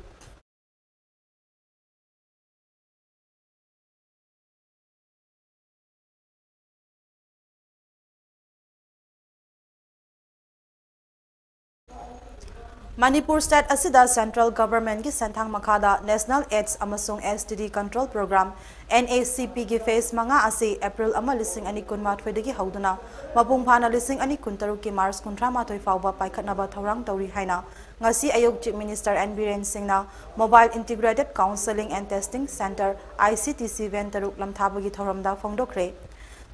ꯃꯅꯤꯄꯨꯔ ꯁ꯭ꯇꯦꯠ ꯑꯁꯤꯗ ꯁꯦꯟꯇ꯭ꯔꯦꯜ ꯒꯚꯔꯟꯃꯦꯟꯠꯀꯤ ꯁꯦꯟꯊꯥꯡ ꯃꯈꯥꯗ ꯅꯦꯁꯅꯦꯜ ꯑꯦꯗꯁ ꯑꯃꯁꯨꯡ S T D control programme, N A C ꯄꯤꯒꯤ ꯐꯦꯖ ꯃꯉꯥ ꯑꯁꯤ ꯑꯦꯄ꯭ꯔꯤꯜ ꯑꯃ, ꯂꯤꯁꯤꯡ ꯑꯅꯤ ꯀꯨꯟꯃꯥꯊꯣꯏꯗꯒꯤ ꯍꯧꯗꯨꯅ ꯃꯄꯨꯡ ꯐꯥꯅ ꯂꯤꯁꯤꯡ ꯑꯅꯤ ꯀꯨꯟꯇꯔꯨꯛꯀꯤ ꯃꯥꯔꯆ ꯀꯨꯟꯊ꯭ꯔꯥ ꯃꯥꯊꯣꯏ ꯐꯥꯎꯕ ꯄꯥꯏꯈꯠꯅꯕ ꯊꯧꯔꯥꯡ ꯇꯧꯔꯤ ꯍꯥꯏꯅ ꯉꯁꯤ ꯑꯌꯨꯛ ꯆꯤꯐ ꯃꯤꯅꯤꯁꯇꯔ ꯑꯦꯟ ꯕꯤꯔꯦꯟ ꯁꯤꯡꯅ Mobile Integrated Counselling and Testing Centre, I C T C, van ꯇꯔꯨꯛ ꯂꯝꯊꯥꯕꯒꯤ ꯊꯧꯔꯝꯗ ꯐꯣꯡꯗꯣꯛꯈ꯭ꯔꯦ꯫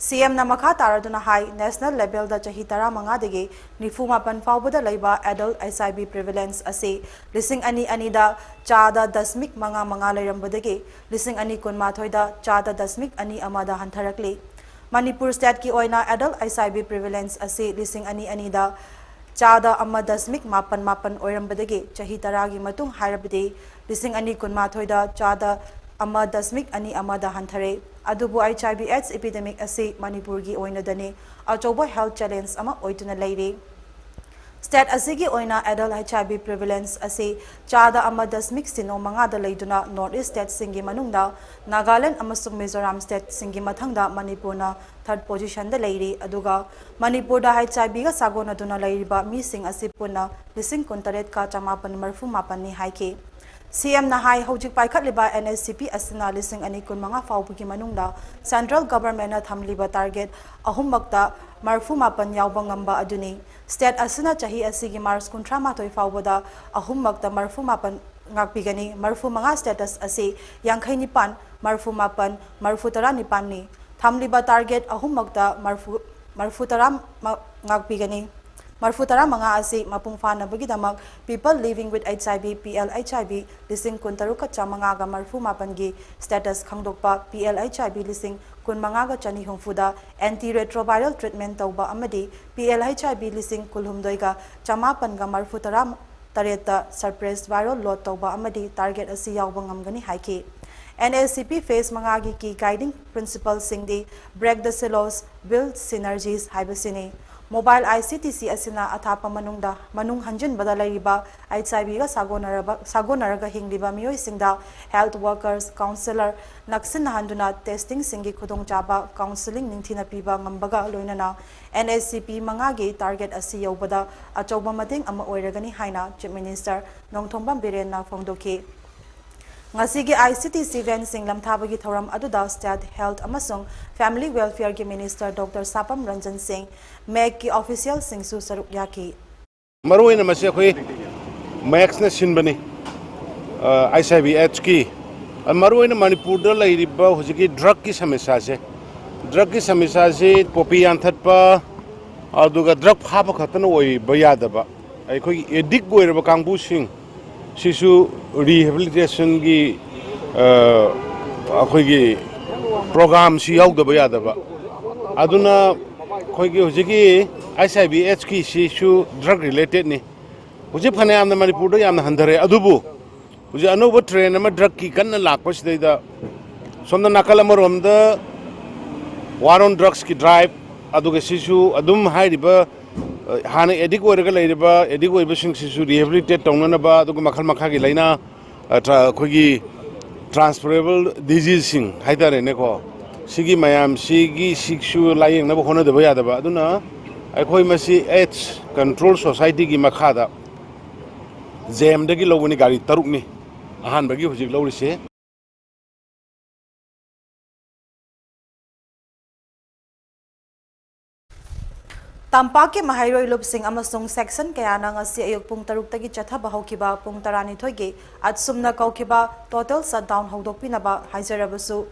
ꯁꯤ ꯑꯦꯝꯅ ꯃꯈꯥ ꯇꯥꯔꯗꯨꯅ ꯍꯥꯏ, ꯅꯦꯁꯅꯦꯜ ꯂꯦꯚꯦꯜꯗ ꯆꯍꯤ ꯇꯔꯥꯃꯉꯥꯗꯒꯤ ꯅꯤꯐꯨ ꯃꯥꯄꯟ ꯐꯥꯎꯕꯗ ꯂꯩꯕ ꯑꯦꯗꯜꯠ ꯑꯩꯆ ꯑꯥꯏ ꯚꯤ ꯄ꯭ꯔꯤꯚꯦꯂꯦꯟꯁ ꯑꯁꯤ ꯂꯤꯁꯤꯡ ꯑꯅꯤ ꯑꯅꯤꯗ ꯆꯥꯗ ꯗꯁꯃꯤꯛ ꯃꯉꯥ ꯃꯉꯥ ꯂꯩꯔꯝꯕꯗꯒꯤ ꯂꯤꯁꯤꯡ ꯑꯅꯤ ꯀꯨꯟꯃꯥꯊꯣꯏꯗ ꯆꯥꯗ ꯗꯁꯃꯤꯛ ꯑꯅꯤ ꯑꯃꯗ ꯍꯟꯊꯔꯛꯂꯤ꯫ ꯃꯅꯤꯄꯨꯔ ꯁ꯭ꯇꯦꯠꯀꯤ ꯑꯣꯏꯅ ꯑꯦꯗꯜꯠ ꯑꯩꯆ ꯑꯥꯏ ꯚꯤ ꯄ꯭ꯔꯤꯚꯦꯂꯦꯟꯁ ꯑꯁꯤ ꯂꯤꯁꯤꯡ ꯑꯅꯤ ꯑꯅꯤꯗ ꯆꯥꯗ ꯑꯃ ꯗꯁꯃꯤꯛ ꯃꯥꯄꯟ ꯃꯥꯄꯟ ꯑꯣꯏꯔꯝꯕꯗꯒꯤ ꯆꯍꯤ ꯇꯔꯥꯒꯤ ꯃꯇꯨꯡ, ꯍꯥꯏꯔꯕꯗꯤ ꯂꯤꯁꯤꯡ ꯑꯅꯤ ꯀꯨꯟꯃꯥꯊꯣꯏꯗ ꯆꯥꯗ ꯑꯃ ꯗꯁꯃꯤꯛ ꯑꯅꯤ ꯑꯃꯗ ꯍꯟꯊꯔꯦ꯫ ꯑꯗꯨꯕꯨ ꯑꯩꯆ ꯑꯥꯏ ꯚꯤ ꯑꯦꯗꯁ ꯏꯄꯤꯗꯦꯃꯤꯛ ꯑꯁꯤ ꯃꯅꯤꯄꯨꯔꯒꯤ ꯑꯣꯏꯅꯗꯅꯤ ꯑꯆꯧꯕ ꯍꯦꯜꯊ ꯆꯦꯂꯦꯟꯖ ꯑꯃ ꯑꯣꯏꯗꯨꯅ ꯂꯩꯔꯤ꯫ ꯁ꯭ꯇꯦꯠ ꯑꯁꯤꯒꯤ ꯑꯣꯏꯅ ꯑꯦꯗꯜꯠ ꯑꯩꯆ ꯑꯥꯏ ꯚꯤ ꯄ꯭ꯔꯤꯚꯦꯂꯦꯟꯁ ꯑꯁꯤ ꯆꯥꯗ ꯑꯃ ꯗꯁꯃꯤꯛ ꯁꯤꯅꯣ ꯃꯉꯥꯗ ꯂꯩꯗꯨꯅ ꯅꯣꯔꯠ ꯏꯁ꯭ꯠ ꯁ꯭ꯇꯦꯠꯁꯤꯡꯒꯤ ꯃꯅꯨꯡꯗ ꯅꯥꯒꯥꯂꯦꯟꯗ ꯑꯃꯁꯨꯡ ꯃꯤꯖꯣꯔꯥꯝ ꯁ꯭ꯇꯦꯠꯁꯤꯡꯒꯤ ꯃꯊꯪꯗ ꯃꯅꯤꯄꯨꯔꯅ ꯊꯔꯗ ꯄꯣꯖꯤꯁꯟꯗ ꯂꯩꯔꯤ꯫ ꯑꯗꯨꯒ ꯃꯅꯤꯄꯨꯔꯗ ꯑꯩꯆ ꯑꯥꯏ ꯚꯤꯒ ꯁꯥꯒꯣꯟꯅꯗꯨꯅ ꯂꯩꯔꯤꯕ ꯃꯤꯁꯤꯡ ꯑꯁꯤ ꯄꯨꯟꯅ ꯂꯤꯁꯤꯡ ꯀꯨꯟꯇꯔꯦꯠꯀ ꯆꯃꯥꯄꯟ ꯃꯔꯤꯐꯨ ꯃꯥꯄꯟꯅꯤ ꯍꯥꯏꯈꯤ꯫ ꯁꯤ ꯑꯦꯝꯅ ꯍꯥꯏ, ꯍꯧꯖꯤꯛ ꯄꯥꯏꯈꯠꯂꯤꯕ ꯑꯦꯟ ꯑꯦꯁ ꯁꯤ ꯄꯤ ꯑꯁꯤꯅ ꯂꯤꯁꯤꯡ ꯑꯅꯤ ꯀꯨꯟꯃꯉꯥ ꯐꯥꯎꯕꯒꯤ ꯃꯅꯨꯡꯗ ꯁꯦꯟꯇ꯭ꯔꯦꯜ ꯒꯚꯔꯟꯃꯦꯟꯠꯅ ꯊꯝꯂꯤꯕ ꯇꯥꯔꯒꯦꯠ ꯑꯍꯨꯝꯃꯛꯇ ꯃꯔꯤꯐꯨ ꯃꯥꯄꯟ ꯌꯥꯎꯕ ꯉꯝꯕ ꯑꯗꯨꯅꯤ꯫ ꯁ꯭ꯇꯦꯠ ꯑꯁꯤꯅ ꯆꯍꯤ ꯑꯁꯤꯒꯤ ꯃꯥꯔꯆ ꯀꯨꯟꯊ꯭ꯔꯥ ꯃꯥꯊꯣꯏ ꯐꯥꯎꯕꯗ ꯑꯍꯨꯝꯃꯛꯇ ꯃꯔꯤꯐꯨ ꯃꯥꯄꯟ ꯉꯥꯛꯄꯤꯒꯅꯤ꯫ ꯃꯔꯤꯐꯨ ꯃꯉꯥ ꯁ꯭ꯇꯦꯇꯁ ꯑꯁꯤ ꯌꯥꯡꯈꯩ ꯅꯤꯄꯥꯟ, ꯃꯔꯤꯐꯨ ꯃꯥꯄꯟ, ꯃꯔꯤꯐꯨ ꯇꯔꯥ ꯅꯤꯄꯥꯟꯅꯤ꯫ ꯊꯝꯂꯤꯕ ꯇꯥꯔꯒꯦꯠ ꯑꯍꯨꯝꯃꯛꯇ ꯃꯔꯤꯐꯨ, ꯃꯔꯤꯐꯨ ꯇꯔꯥ ꯃ-, ꯉꯥꯛꯄꯤꯒꯅꯤ꯫ ꯃꯔꯐꯨ ꯇꯔꯥ ꯃꯉꯥ ꯑꯁꯤ ꯃꯄꯨꯡ ꯐꯥꯅꯕꯒꯤꯗꯃꯛ People Living with H I V, P L H I V, ꯂꯤꯁꯤꯡ ꯀꯨꯟ ꯇꯔꯨꯛꯀ ꯆꯥꯃꯉꯥꯒ ꯃꯔꯐꯨ ꯃꯥꯄꯟꯒꯤ status ꯈꯪꯗꯣꯛꯄ, P L H I V ꯂꯤꯁꯤꯡ ꯀꯨꯟ ꯃꯉꯥꯒ ꯆꯅꯤ ꯍꯨꯝꯐꯨꯗ anti retroviral treatment ꯇꯧꯕ ꯑꯃꯗꯤ P L H I V ꯂꯤꯁꯤꯡ ꯀꯨꯟꯍꯨꯝꯗꯣꯏꯒ ꯆꯃꯥꯄꯟꯒ ꯃꯔꯐꯨ ꯇꯔꯥ ꯇꯔꯦꯠꯇ suppressed viral load ꯇꯧꯕ ꯑꯃꯗꯤ target ꯑꯁꯤ ꯌꯥꯎꯕ ꯉꯝꯒꯅꯤ ꯍꯥꯏꯈꯤ꯫ N A C P phase ꯃꯉꯥꯒꯤ key guiding principleꯁꯤꯡꯗꯤ Break the Silos, Build Synergies ꯍꯥꯏꯕꯁꯤꯅꯤ꯫ Mobile I C T C ꯑꯁꯤꯅ ꯑꯊꯥꯞꯄ ꯃꯅꯨꯡꯗ ꯃꯅꯨꯡ ꯍꯟꯖꯤꯟꯕꯗ ꯂꯩꯔꯤꯕ H I Vꯒ ꯁꯥꯒꯣꯟꯅꯔꯕ-, ꯁꯥꯒꯣꯟꯅꯔꯒ ꯍꯤꯡꯂꯤꯕ ꯃꯤꯑꯣꯏꯁꯤꯡꯗ health workers, counsellor ꯅꯛꯁꯤꯟꯅꯍꯟꯗꯨꯅ testingꯁꯤꯡꯒꯤ ꯈꯨꯗꯣꯡꯆꯥꯕ counselling ꯅꯤꯡꯊꯤꯅ ꯄꯤꯕ ꯉꯝꯕꯒ ꯂꯣꯏꯅꯅ N A C P ꯃꯉꯥꯒꯤ target ꯑꯁꯤ ꯌꯧꯕꯗ ꯑꯆꯧꯕ ꯃꯇꯦꯡ ꯑꯃ ꯑꯣꯏꯔꯒꯅꯤ ꯍꯥꯏꯅ Chief Minister ꯅꯣꯡꯊꯣꯝꯕꯝ ꯕꯤꯔꯦꯟꯅ ꯐꯣꯡꯗꯣꯛꯈꯤ꯫ ꯉꯁꯤꯒꯤ I C T C vanꯁꯤꯡ ꯂꯝꯊꯥꯕꯒꯤ ꯊꯧꯔꯝ ꯑꯗꯨꯗ State Health ꯑꯃꯁꯨꯡ Family Welfareꯒꯤ Minister Doctor ꯁꯥꯄꯝ ꯔꯟꯖꯟ ꯁꯤꯡ, MACꯀꯤ officialꯁꯤꯡꯁꯨ ꯁꯔꯨꯛ ꯌꯥꯈꯤ꯫ ꯃꯔꯨꯑꯣꯏꯅ ꯃꯁꯤ ꯑꯩꯈꯣꯏ MACꯅ ꯁꯤꯟꯕꯅꯤ꯫ ꯑ, H I V Hꯀꯤ, ꯑ, ꯃꯔꯨꯑꯣꯏꯅ ꯃꯅꯤꯄꯨꯔꯗ ꯂꯩꯔꯤꯕ ꯍꯧꯖꯤꯛꯀꯤ drugꯀꯤ ꯁꯃꯁ꯭ꯌꯥꯁꯦ, drugꯀꯤ ꯁꯃꯁ꯭ꯌꯥꯁꯤ poppy ꯌꯥꯟꯊꯠꯄ, ꯑꯗꯨꯒ drug ꯐꯥꯕ ꯈꯛꯇꯅ ꯑꯣꯏꯕ ꯌꯥꯗꯕ, ꯑꯩꯈꯣꯏꯒꯤ addict ꯑꯣꯏꯔꯕ ꯀꯥꯡꯕꯨꯁꯤꯡ ꯁꯤꯁꯨ rehabilitationꯒꯤ, ꯑ, ꯑꯩꯈꯣꯏꯒꯤ programꯁꯤ ꯌꯥꯎꯗꯕ ꯌꯥꯗꯕ꯫ ꯑꯗꯨꯅ ꯑꯩꯈꯣꯏꯒꯤ ꯍꯧꯖꯤꯛꯀꯤ H I V Hꯀꯤ ꯁꯤꯁꯨ drug relatedꯅꯤ꯫ ꯍꯧꯖꯤꯛ ꯐꯅꯌꯥꯝꯅ ꯃꯅꯤꯄꯨꯔꯗ ꯌꯥꯝꯅ ꯍꯟꯊꯔꯦ, ꯑꯗꯨꯕꯨ ꯍꯧꯖꯤꯛ ꯑꯅꯧꯕ trend ꯑꯃ drugꯀꯤ ꯀꯟꯅ ꯂꯥꯛꯄꯁꯤꯗꯩꯗ ꯁꯣꯝꯗ ꯅꯥꯀꯜ ꯑꯃꯔꯣꯝꯗ War on Drugsꯀꯤ drive, ꯑꯗꯨꯒ ꯁꯤꯁꯨ ꯑꯗꯨꯝ ꯍꯥꯏꯔꯤꯕ, ꯑ, ꯍꯥꯟꯅ addict ꯑꯣꯏꯔꯒ ꯂꯩꯔꯤꯕ addict ꯑꯣꯏꯕꯁꯤꯡꯁꯤꯁꯨ rehabilitate ꯇꯧꯅꯅꯕ, ꯑꯗꯨꯒ ꯃꯈꯜ ꯃꯈꯥꯒꯤ ꯂꯥꯏꯅꯥ, ꯑ, ꯇ꯭ꯔꯥ-, ꯑꯩꯈꯣꯏꯒꯤ transferable diseaseꯁꯤꯡ ꯍꯥꯏꯇꯥꯔꯦꯅꯦꯀꯣ, ꯁꯤꯒꯤ ꯃꯌꯥꯝꯁꯤꯒꯤ ꯁꯤꯁꯨ ꯂꯥꯌꯦꯡꯅꯕ ꯍꯣꯠꯅꯗꯕ ꯌꯥꯗꯕ꯫ ꯑꯗꯨꯅ ꯑꯩꯈꯣꯏ ꯃꯁꯤ AIDS Control Societyꯒꯤ ꯃꯈꯥꯗ JAMꯗꯒꯤ ꯂꯧꯕꯅꯤ, ꯒꯥꯔꯤ ꯇꯔꯨꯛꯅꯤ ꯑꯍꯥꯟꯕꯒꯤ ꯍꯧꯖꯤꯛ ꯂꯧꯔꯤꯁꯦ꯫ ꯇꯝꯄꯥꯛꯀꯤ ꯃꯍꯩꯔꯣꯏ ꯂꯨꯞꯁꯤꯡ ꯑꯃꯁꯨꯡ section ꯀꯌꯥꯅ ꯉꯁꯤ ꯑꯌꯨꯛ ꯄꯨꯡ ꯇꯔꯨꯛꯇꯒꯤ ꯆꯠꯊꯕ ꯍꯧꯈꯤꯕ ꯄꯨꯡ ꯇꯔꯥꯅꯤꯊꯣꯏꯒꯤ ꯑꯠꯁꯨꯝꯅ ꯀꯧꯈꯤꯕ total shutdown ꯍꯧꯗꯣꯛꯄꯤꯅꯕ ꯍꯥꯏꯖꯔꯕꯁꯨ,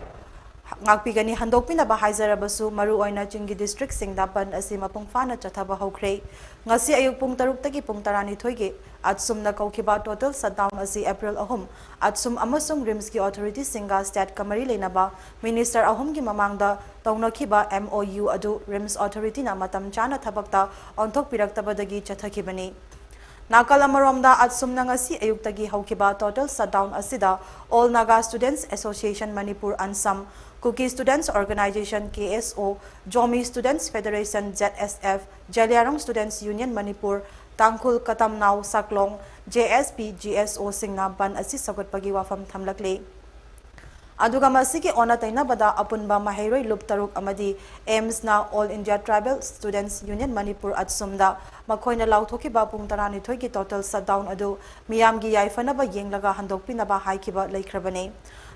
ꯉꯥꯛꯄꯤꯒꯅꯤ꯫ ꯍꯟꯗꯣꯛꯄꯤꯅꯕ ꯍꯥꯏꯖꯔꯕꯁꯨ, ꯃꯔꯨꯑꯣꯏꯅ ꯆꯤꯡꯒꯤ ꯗꯤꯁꯇ꯭ꯔꯤꯛꯁꯤꯡꯗ ꯕꯟꯗ ꯑꯁꯤ ꯃꯄꯨꯡ ꯐꯥꯅ ꯆꯠꯊꯕ ꯍꯧꯈ꯭ꯔꯦ꯫ ꯉꯁꯤ ꯑꯌꯨꯛ ꯄꯨꯡ ꯇꯔꯨꯛꯇꯒꯤ ꯄꯨꯡ ꯇꯔꯥꯅꯤꯊꯣꯏꯒꯤ ꯑꯠꯁꯨꯝꯅ ꯀꯧꯈꯤꯕ ꯇꯣꯇꯦꯜ ꯁꯠꯗꯥꯎꯟ ꯑꯁꯤ ꯑꯦꯄ꯭ꯔꯤꯜ ꯑꯍꯨꯝ, ꯑꯠꯁꯨꯝ ꯑꯃꯁꯨꯡ ꯔꯤꯝꯁꯀꯤ ꯑꯣꯊꯣꯔꯤꯇꯤꯁꯤꯡꯒ ꯁ꯭ꯇꯦꯠꯀ ꯃꯔꯤ ꯂꯩꯅꯕ ꯃꯤꯅꯤꯁꯇꯔ ꯑꯍꯨꯝꯒꯤ ꯃꯃꯥꯡꯗ ꯇꯧꯅꯈꯤꯕ ꯑꯦꯝ ꯑꯣ ꯌꯨ ꯑꯗꯨ ꯔꯤꯝꯁ ꯑꯣꯊꯣꯔꯤꯇꯤꯅ ꯃꯇꯝ ꯆꯥꯅ ꯊꯕꯛꯇ ꯑꯣꯟꯊꯣꯛꯄꯤꯔꯛꯇꯕꯗꯒꯤ ꯆꯠꯊꯈꯤꯕꯅꯤ꯫ ꯅꯥꯀꯜ ꯑꯃꯔꯣꯝꯗ, ꯑꯠꯁꯨꯝꯅ ꯉꯁꯤ ꯑꯌꯨꯛꯇꯒꯤ ꯍꯧꯈꯤꯕ ꯇꯣꯇꯦꯜ ꯁꯠꯗꯥꯎꯟ ꯑꯁꯤꯗ All Naga Students Association Manipur, ANSAM, Kuki Students Organization, K S O, Zomi Students Federation, Z S F, Zeliangrong Students Union Manipur, Tangkhul Katamnao Saklong, J S P, G S O ꯁꯤꯡꯅ ꯕꯟꯗ ꯑꯁꯤ ꯁꯧꯒꯠꯄꯒꯤ ꯋꯥꯐꯝ ꯊꯝꯂꯛꯂꯤ꯫ ꯑꯗꯨꯒ ꯃꯁꯤꯒꯤ ꯑꯣꯟꯅ ꯇꯩꯅꯕꯗ, ꯑꯄꯨꯟꯕ ꯃꯍꯩꯔꯣꯏ ꯂꯨꯞ ꯇꯔꯨꯛ ꯑꯃꯗꯤ ꯑꯦꯝꯁꯅ All India Tribal Students Union Manipur, ꯑꯠꯁꯨꯝꯗ ꯃꯈꯣꯏꯅ ꯂꯥꯎꯊꯣꯛꯈꯤꯕ ꯄꯨꯡ ꯇꯔꯥꯅꯤꯊꯣꯏꯒꯤ ꯇꯣꯇꯦꯜ ꯁꯠꯗꯥꯎꯟ ꯑꯗꯨ ꯃꯤꯌꯥꯝꯒꯤ ꯌꯥꯏꯐꯅꯕ ꯌꯦꯡꯂꯒ ꯍꯟꯗꯣꯛꯄꯤꯅꯕ ꯍꯥꯏꯈꯤꯕ ꯂꯩꯈ꯭ꯔꯕꯅꯤ꯫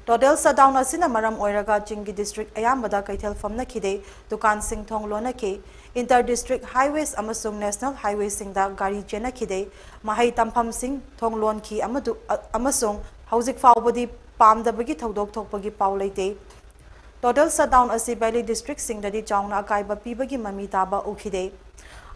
ꯇꯣꯇꯦꯜ ꯁꯠꯗꯥꯎꯟ ꯑꯁꯤꯅ ꯃꯔꯝ ꯑꯣꯏꯔꯒ ꯆꯤꯡꯒꯤ ꯗꯤꯁꯇ꯭ꯔꯤꯛ ꯑꯌꯥꯝꯕꯗ ꯀꯩꯊꯦꯜ ꯐꯝꯅꯈꯤꯗꯦ, ꯗꯨꯀꯥꯟꯁꯤꯡ ꯊꯣꯡ ꯂꯣꯟꯅꯈꯤ, ꯏꯟꯇꯔ ꯗꯤꯁꯇ꯭ꯔꯤꯛ ꯍꯥꯏꯋꯦꯁ ꯑꯃꯁꯨꯡ ꯅꯦꯁꯅꯦꯜ ꯍꯥꯏꯋꯦꯁꯤꯡꯗ ꯒꯥꯔꯤ ꯆꯦꯟꯅꯈꯤꯗꯦ, ꯃꯍꯩ ꯇꯝꯐꯝꯁꯤꯡ ꯊꯣꯡ ꯂꯣꯟꯈꯤ ꯑꯃꯗꯨ-, ꯑ-, ꯑꯃꯁꯨꯡ ꯍꯧꯖꯤꯛ ꯐꯥꯎꯕꯗꯤ ꯄꯥꯝꯗꯕꯒꯤ ꯊꯧꯗꯣꯛ ꯊꯣꯛꯄꯒꯤ ꯄꯥꯎ ꯂꯩꯇꯦ꯫ ꯇꯣꯇꯦꯜ ꯁꯠꯗꯥꯎꯟ ꯑꯁꯤ ꯚꯦꯂꯤ ꯗꯤꯁꯇ꯭ꯔꯤꯛꯁꯤꯡꯗꯗꯤ ꯆꯥꯎꯅ ꯑꯀꯥꯏꯕ ꯄꯤꯕꯒꯤ ꯃꯃꯤ ꯇꯥꯕ ꯎꯈꯤꯗꯦ꯫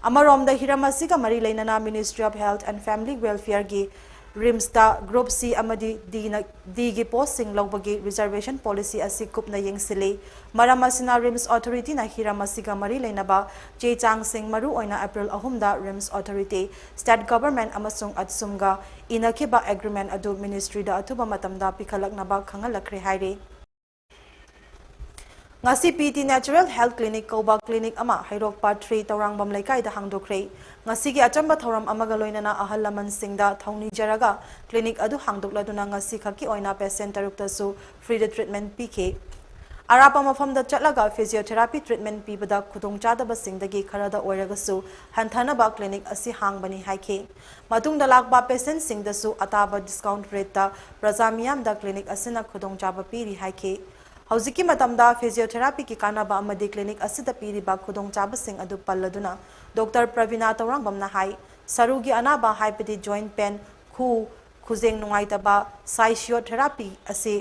ꯑꯃꯔꯣꯝꯗ, ꯍꯤꯔꯝ ꯑꯁꯤꯒ ꯃꯔꯤ ꯂꯩꯅꯅ Ministry of Health and Family Welfareꯒꯤ ꯔꯤꯝꯁꯇ ꯒ꯭ꯔꯨꯞ ꯁꯤ ꯑꯃꯗꯤ ꯗꯤꯅ, ꯗꯤꯒꯤ ꯄꯣꯁꯁꯤꯡ ꯂꯧꯕꯒꯤ ꯔꯤꯖꯔꯕꯦꯁꯟ ꯄꯣꯂꯤꯁꯤ ꯑꯁꯤ ꯀꯨꯞꯅ ꯌꯦꯡꯁꯤꯜꯂꯤ꯫ ꯃꯔꯝ ꯑꯁꯤꯅ, ꯔꯤꯝꯁ ꯑꯣꯊꯣꯔꯤꯇꯤꯅ ꯍꯤꯔꯝ ꯑꯁꯤꯒ ꯃꯔꯤ ꯂꯩꯅꯕ ꯆꯦ ꯆꯥꯡꯁꯤꯡ, ꯃꯔꯨꯑꯣꯏꯅ ꯑꯦꯄ꯭ꯔꯤꯜ ꯑꯍꯨꯝꯗ ꯔꯤꯝꯁ ꯑꯣꯊꯣꯔꯤꯇꯤ, ꯁ꯭ꯇꯦꯠ ꯒꯚꯔꯟꯃꯦꯟꯠ ꯑꯃꯁꯨꯡ ꯑꯠꯁꯨꯝꯒ ꯏꯅꯈꯤꯕ ꯑꯦꯒ꯭ꯔꯤꯃꯦꯟꯠ ꯑꯗꯨ ꯃꯤꯅꯤꯁꯇ꯭ꯔꯤꯗ ꯑꯊꯨꯕ ꯃꯇꯝꯗ ꯄꯤꯈꯠꯂꯛꯅꯕ ꯈꯪꯍꯜꯂꯛꯈ꯭ꯔꯦ ꯍꯥꯏꯔꯤ꯫ ꯉꯁꯤ P T Natural Health Clinic ꯀꯧꯕ ꯀ꯭ꯂꯤꯅꯤꯛ ꯑꯃ ꯍꯩꯔꯣꯛꯄ ꯊ꯭ꯔꯤ ꯇꯧꯔꯥꯡꯕꯝ ꯂꯩꯀꯥꯏꯗ ꯍꯥꯡꯗꯣꯛꯈ꯭ꯔꯦ꯫ ꯉꯁꯤꯒꯤ ꯑꯆꯝꯕ ꯊꯧꯔꯝ ꯑꯃꯒ ꯂꯣꯏꯅꯅ ꯑꯍꯜ ꯂꯃꯟꯁꯤꯡꯗ ꯊꯧꯅꯤꯖꯔꯒ ꯀ꯭ꯂꯤꯅꯤꯛ ꯑꯗꯨ ꯍꯥꯡꯗꯣꯛꯂꯗꯨꯅ ꯉꯁꯤ ꯈꯛꯀꯤ ꯑꯣꯏꯅ ꯄꯦꯁꯦꯟꯠ ꯇꯔꯨꯛꯇꯁꯨ ꯐ꯭ꯔꯤꯗ ꯇ꯭ꯔꯤꯠꯃꯦꯟꯠ ꯄꯤꯈꯤ꯫ ꯑꯔꯥꯞꯄ ꯃꯐꯝꯗ ꯆꯠꯂꯒ ꯐꯤꯖꯤꯌꯣꯊꯦꯔꯥꯄꯤ ꯇ꯭ꯔꯤꯠꯃꯦꯟꯠ ꯄꯤꯕꯗ ꯈꯨꯗꯣꯡꯆꯥꯗꯕꯁꯤꯡꯗꯒꯤ ꯈꯔꯗ ꯑꯣꯏꯔꯒꯁꯨ ꯍꯟꯊꯅꯕ ꯀ꯭ꯂꯤꯅꯤꯛ ꯑꯁꯤ ꯍꯥꯡꯕꯅꯤ ꯍꯥꯏꯈꯤ꯫ ꯃꯇꯨꯡꯗ ꯂꯥꯛꯄ ꯄꯦꯁꯦꯟꯠꯁꯤꯡꯗꯁꯨ ꯑꯇꯥꯕ ꯗꯤꯁꯀꯥꯎꯟꯠ ꯔꯦꯠꯇ ꯄ꯭ꯔꯖꯥ ꯃꯤꯌꯥꯝꯗ ꯀ꯭ꯂꯤꯅꯤꯛ ꯑꯁꯤꯅ ꯈꯨꯗꯣꯡꯆꯥꯕ ꯄꯤꯔꯤ ꯍꯥꯏꯈꯤ꯫ ꯍꯧꯖꯤꯛꯀꯤ ꯃꯇꯝꯗ ꯐꯤꯖꯤꯌꯣꯊꯦꯔꯥꯄꯤꯒꯤ ꯀꯥꯟꯅꯕ ꯑꯃꯗꯤ ꯀ꯭ꯂꯤꯅꯤꯛ ꯑꯁꯤꯗ ꯄꯤꯔꯤꯕ ꯈꯨꯗꯣꯡꯆꯥꯕꯁꯤꯡ ꯑꯗꯨ ꯄꯜꯂꯗꯨꯅ ꯗꯣꯛꯇꯔ ꯄ꯭ꯔꯕꯤꯅꯥ ꯇꯧꯔꯥꯡꯕꯝꯅ ꯍꯥꯏ, ꯁꯔꯨꯒꯤ ꯑꯅꯥꯕ ꯍꯥꯏꯕꯗꯤ ꯖꯣꯏꯟꯠ ꯄꯦꯟ, ꯈꯨ, ꯈꯨꯖꯦꯡ ꯅꯨꯡꯉꯥꯏꯇꯕ, ꯁꯥꯏꯁꯤꯌꯣꯊꯦꯔꯥꯄꯤ ꯑꯁꯤ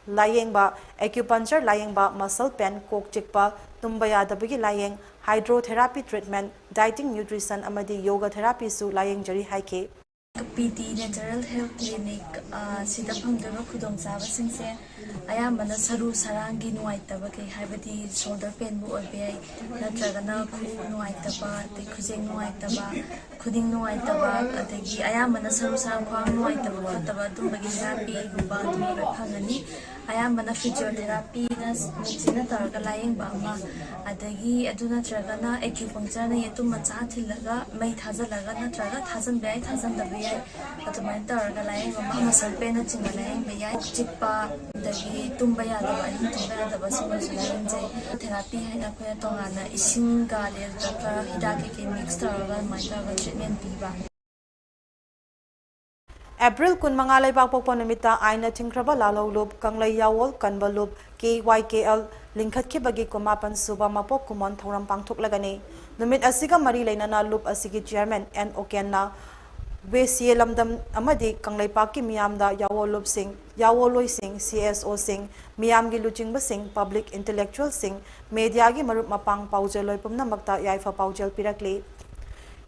ꯂꯥꯌꯦꯡꯕ, acupuncture ꯂꯥꯌꯦꯡꯕ, muscle pain, ꯀꯣꯛ ꯆꯤꯛꯄ, ꯇꯨꯝꯕ ꯌꯥꯗꯕꯒꯤ ꯂꯥꯌꯦꯡ, hydrotherapy treatment, dieting, nutrition ꯑꯃꯗꯤ yoga therapyꯁꯨ ꯂꯥꯌꯦꯡꯖꯔꯤ ꯍꯥꯏꯈꯤ꯫ P T Natural Health Clinic, ꯑ, ꯁꯤꯗ ꯐꯪꯗꯣꯏꯕ ꯈꯨꯗꯣꯡꯆꯥꯕꯁꯤꯡꯁꯦ ꯑꯌꯥꯝꯕꯅ ꯁꯔꯨ ꯁꯔꯥꯡꯒꯤ ꯅꯨꯡꯉꯥꯏꯇꯕ ꯀꯩ, ꯍꯥꯏꯕꯗꯤ shoulder painꯕꯨ ꯑꯣꯏꯕ ꯌꯥꯏ, ꯅꯠꯇ꯭ꯔꯒꯅ ꯈꯨꯎ ꯅꯨꯡꯉꯥꯏꯇꯕ, ꯑꯗꯩ ꯈꯨꯖꯦꯡ ꯅꯨꯡꯉꯥꯏꯇꯕ, ꯈꯨꯅꯤꯡ ꯅꯨꯡꯉꯥꯏꯇꯕ, ꯑꯗꯒꯤ ꯑꯌꯥꯝꯕꯅ ꯁꯔꯨ ꯁꯔꯥꯡ, ꯈ꯭ꯋꯥꯡ ꯅꯨꯡꯉꯥꯏꯇꯕ ꯈꯣꯠꯇꯕ ꯑꯗꯨꯝꯕꯒꯤ therapyꯒꯨꯝꯕ ꯑꯗꯨꯝ ꯂꯣꯏ ꯐꯪꯒꯅꯤ꯫ ꯑꯌꯥꯝꯕꯅ physiotherapyꯅ ꯃꯦꯆꯤꯟꯅ ꯇꯧꯔꯒ ꯂꯥꯌꯦꯡꯕ ꯑꯃ, ꯑꯗꯒꯤ ꯑꯗꯨ ꯅꯠꯇ꯭ꯔꯒꯅ acupunctureꯅ ꯌꯦꯇꯨꯝ ꯃꯆꯥ ꯊꯤꯜꯂꯒ ꯃꯩ ꯊꯥꯖꯤꯜꯂꯒ, ꯅꯠꯇ꯭ꯔꯒ ꯊꯥꯖꯤꯟꯕ ꯌꯥꯏ, ꯊꯥꯖꯤꯟꯗꯕ ꯌꯥꯏ, ꯑꯗꯨꯃꯥꯏꯅ ꯇꯧꯔꯒ ꯂꯥꯌꯦꯡꯕ ꯑꯃ, muscle painꯅꯆꯤꯡꯕ ꯂꯥꯌꯦꯡꯕ ꯌꯥꯏ꯫ ꯆꯤꯛꯄ, ꯑꯗꯒꯤ ꯇꯨꯝꯕ ꯌꯥꯗꯕ, ꯑꯍꯤꯡ ꯇꯨꯝꯕ ꯌꯥꯗꯕ, ꯁꯤꯒꯨꯝꯕꯁꯨ ꯂꯥꯌꯦꯡꯖꯩ꯫ Therapy ꯍꯥꯏꯅ ꯑꯩꯈꯣꯏꯅ ꯇꯣꯉꯥꯟꯅ ꯏꯁꯤꯡꯒ ꯑꯗꯩ ꯈꯔ ꯍꯤꯗꯥꯛ ꯀꯩꯀꯩ mix ꯇꯧꯔꯒ ꯑꯗꯨꯃꯥꯏꯅ ꯇꯧꯔꯒ treatment ꯄꯤꯕ꯫ ꯑꯦꯄ꯭ꯔꯤꯜ ꯀꯨꯟꯃꯉꯥ ꯂꯩꯕꯥꯛꯄꯣꯛꯄ ꯅꯨꯃꯤꯠꯇ ꯑꯥꯏꯟꯅ ꯊꯤꯡꯈ꯭ꯔꯕ ꯂꯥꯜꯍꯧ ꯂꯨꯞ ꯀꯪꯂꯩ ꯌꯥꯋꯣꯜ ꯀꯟꯕ ꯂꯨꯞ, ꯀꯦ ꯋꯥꯏ ꯀꯦ ꯑꯦꯜ, ꯂꯤꯡꯈꯠꯈꯤꯕꯒꯤ ꯀꯨꯟꯃꯥꯄꯟ ꯁꯨꯕ ꯃꯄꯣꯛ ꯀꯨꯝꯑꯣꯟ ꯊꯧꯔꯝ ꯄꯥꯡꯊꯣꯛꯂꯒꯅꯤ꯫ ꯅꯨꯃꯤꯠ ꯑꯁꯤꯒ ꯃꯔꯤ ꯂꯩꯅꯅ ꯂꯨꯞ ꯑꯁꯤꯒꯤ chairman ꯑꯦꯟ ꯑꯣꯀꯦꯟꯅ ꯋꯦꯁꯤꯌꯦ ꯂꯝꯗꯝ ꯑꯃꯗꯤ ꯀꯪꯂꯩꯄꯥꯛꯀꯤ ꯃꯤꯌꯥꯝꯗ ꯌꯥꯋꯣꯜ ꯂꯨꯞꯁꯤꯡ, ꯌꯥꯋꯣꯜꯂꯣꯏꯁꯤꯡ, ꯁꯤ ꯑꯦꯁ ꯑꯣꯁꯤꯡ, ꯃꯤꯌꯥꯝꯒꯤ ꯂꯨꯆꯤꯡꯕꯁꯤꯡ, public intellectualꯁꯤꯡ, mediaꯒꯤ ꯃꯔꯨꯞ ꯃꯄꯥꯡ, ꯄꯥꯎꯖꯦꯜꯂꯣꯏ ꯄꯨꯝꯅꯃꯛꯇ ꯌꯥꯏꯐ ꯄꯥꯎꯖꯦꯜ ꯄꯤꯔꯛꯂꯤ꯫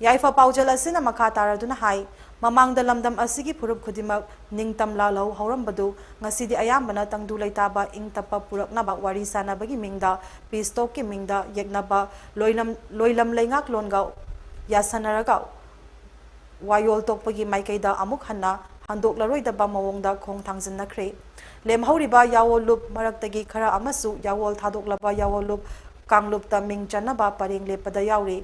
ꯌꯥꯏꯐ ꯄꯥꯎꯖꯦꯜ ꯑꯁꯤꯅ ꯃꯈꯥ ꯇꯥꯔꯗꯨꯅ ꯍꯥꯏ, ꯃꯃꯥꯡꯗ ꯂꯝꯗꯝ ꯑꯁꯤꯒꯤ ꯐꯨꯔꯨꯞ ꯈꯨꯗꯤꯡꯃꯛ ꯅꯤꯡꯇꯝ ꯂꯥꯜꯍꯧ ꯍꯧꯔꯝꯕꯗꯨ ꯉꯁꯤꯗꯤ ꯑꯌꯥꯝꯕꯅ ꯇꯪꯗꯨ ꯂꯩꯇꯥꯕ ꯏꯪ ꯇꯞꯄ ꯄꯨꯔꯛꯅꯕ ꯋꯥꯔꯤ ꯁꯥꯅꯕꯒꯤ ꯃꯤꯡꯗ, peace talkꯀꯤ ꯃꯤꯡꯗ ꯌꯦꯛꯅꯕ, ꯂꯣꯏꯂꯝ, ꯂꯣꯏꯂꯝ ꯂꯩꯉꯥꯛꯂꯣꯟꯒ ꯌꯥꯁꯟꯅꯔꯒ ꯋꯥꯌꯣꯜ ꯇꯣꯛꯄꯒꯤ ꯃꯥꯏꯀꯩꯗ ꯑꯃꯨꯛ ꯍꯟꯅ ꯍꯟꯗꯣꯛꯂꯔꯣꯏꯗꯕ ꯃꯑꯣꯡꯗ ꯈꯣꯡ ꯊꯥꯡꯖꯤꯟꯅꯈ꯭ꯔꯦ꯫ ꯂꯦꯝꯍꯧꯔꯤꯕ ꯌꯥꯋꯣꯜ ꯂꯨꯞ ꯃꯔꯛꯇꯒꯤ ꯈꯔ ꯑꯃꯁꯨ ꯌꯥꯋꯣꯜ ꯊꯥꯗꯣꯛꯂꯕ ꯌꯥꯋꯣꯜ ꯂꯨꯞ ꯀꯥꯡꯂꯨꯞꯇ ꯃꯤꯡ ꯆꯟꯅꯕ ꯄꯔꯦꯡ ꯂꯦꯞꯄꯗ ꯌꯥꯎꯔꯤ꯫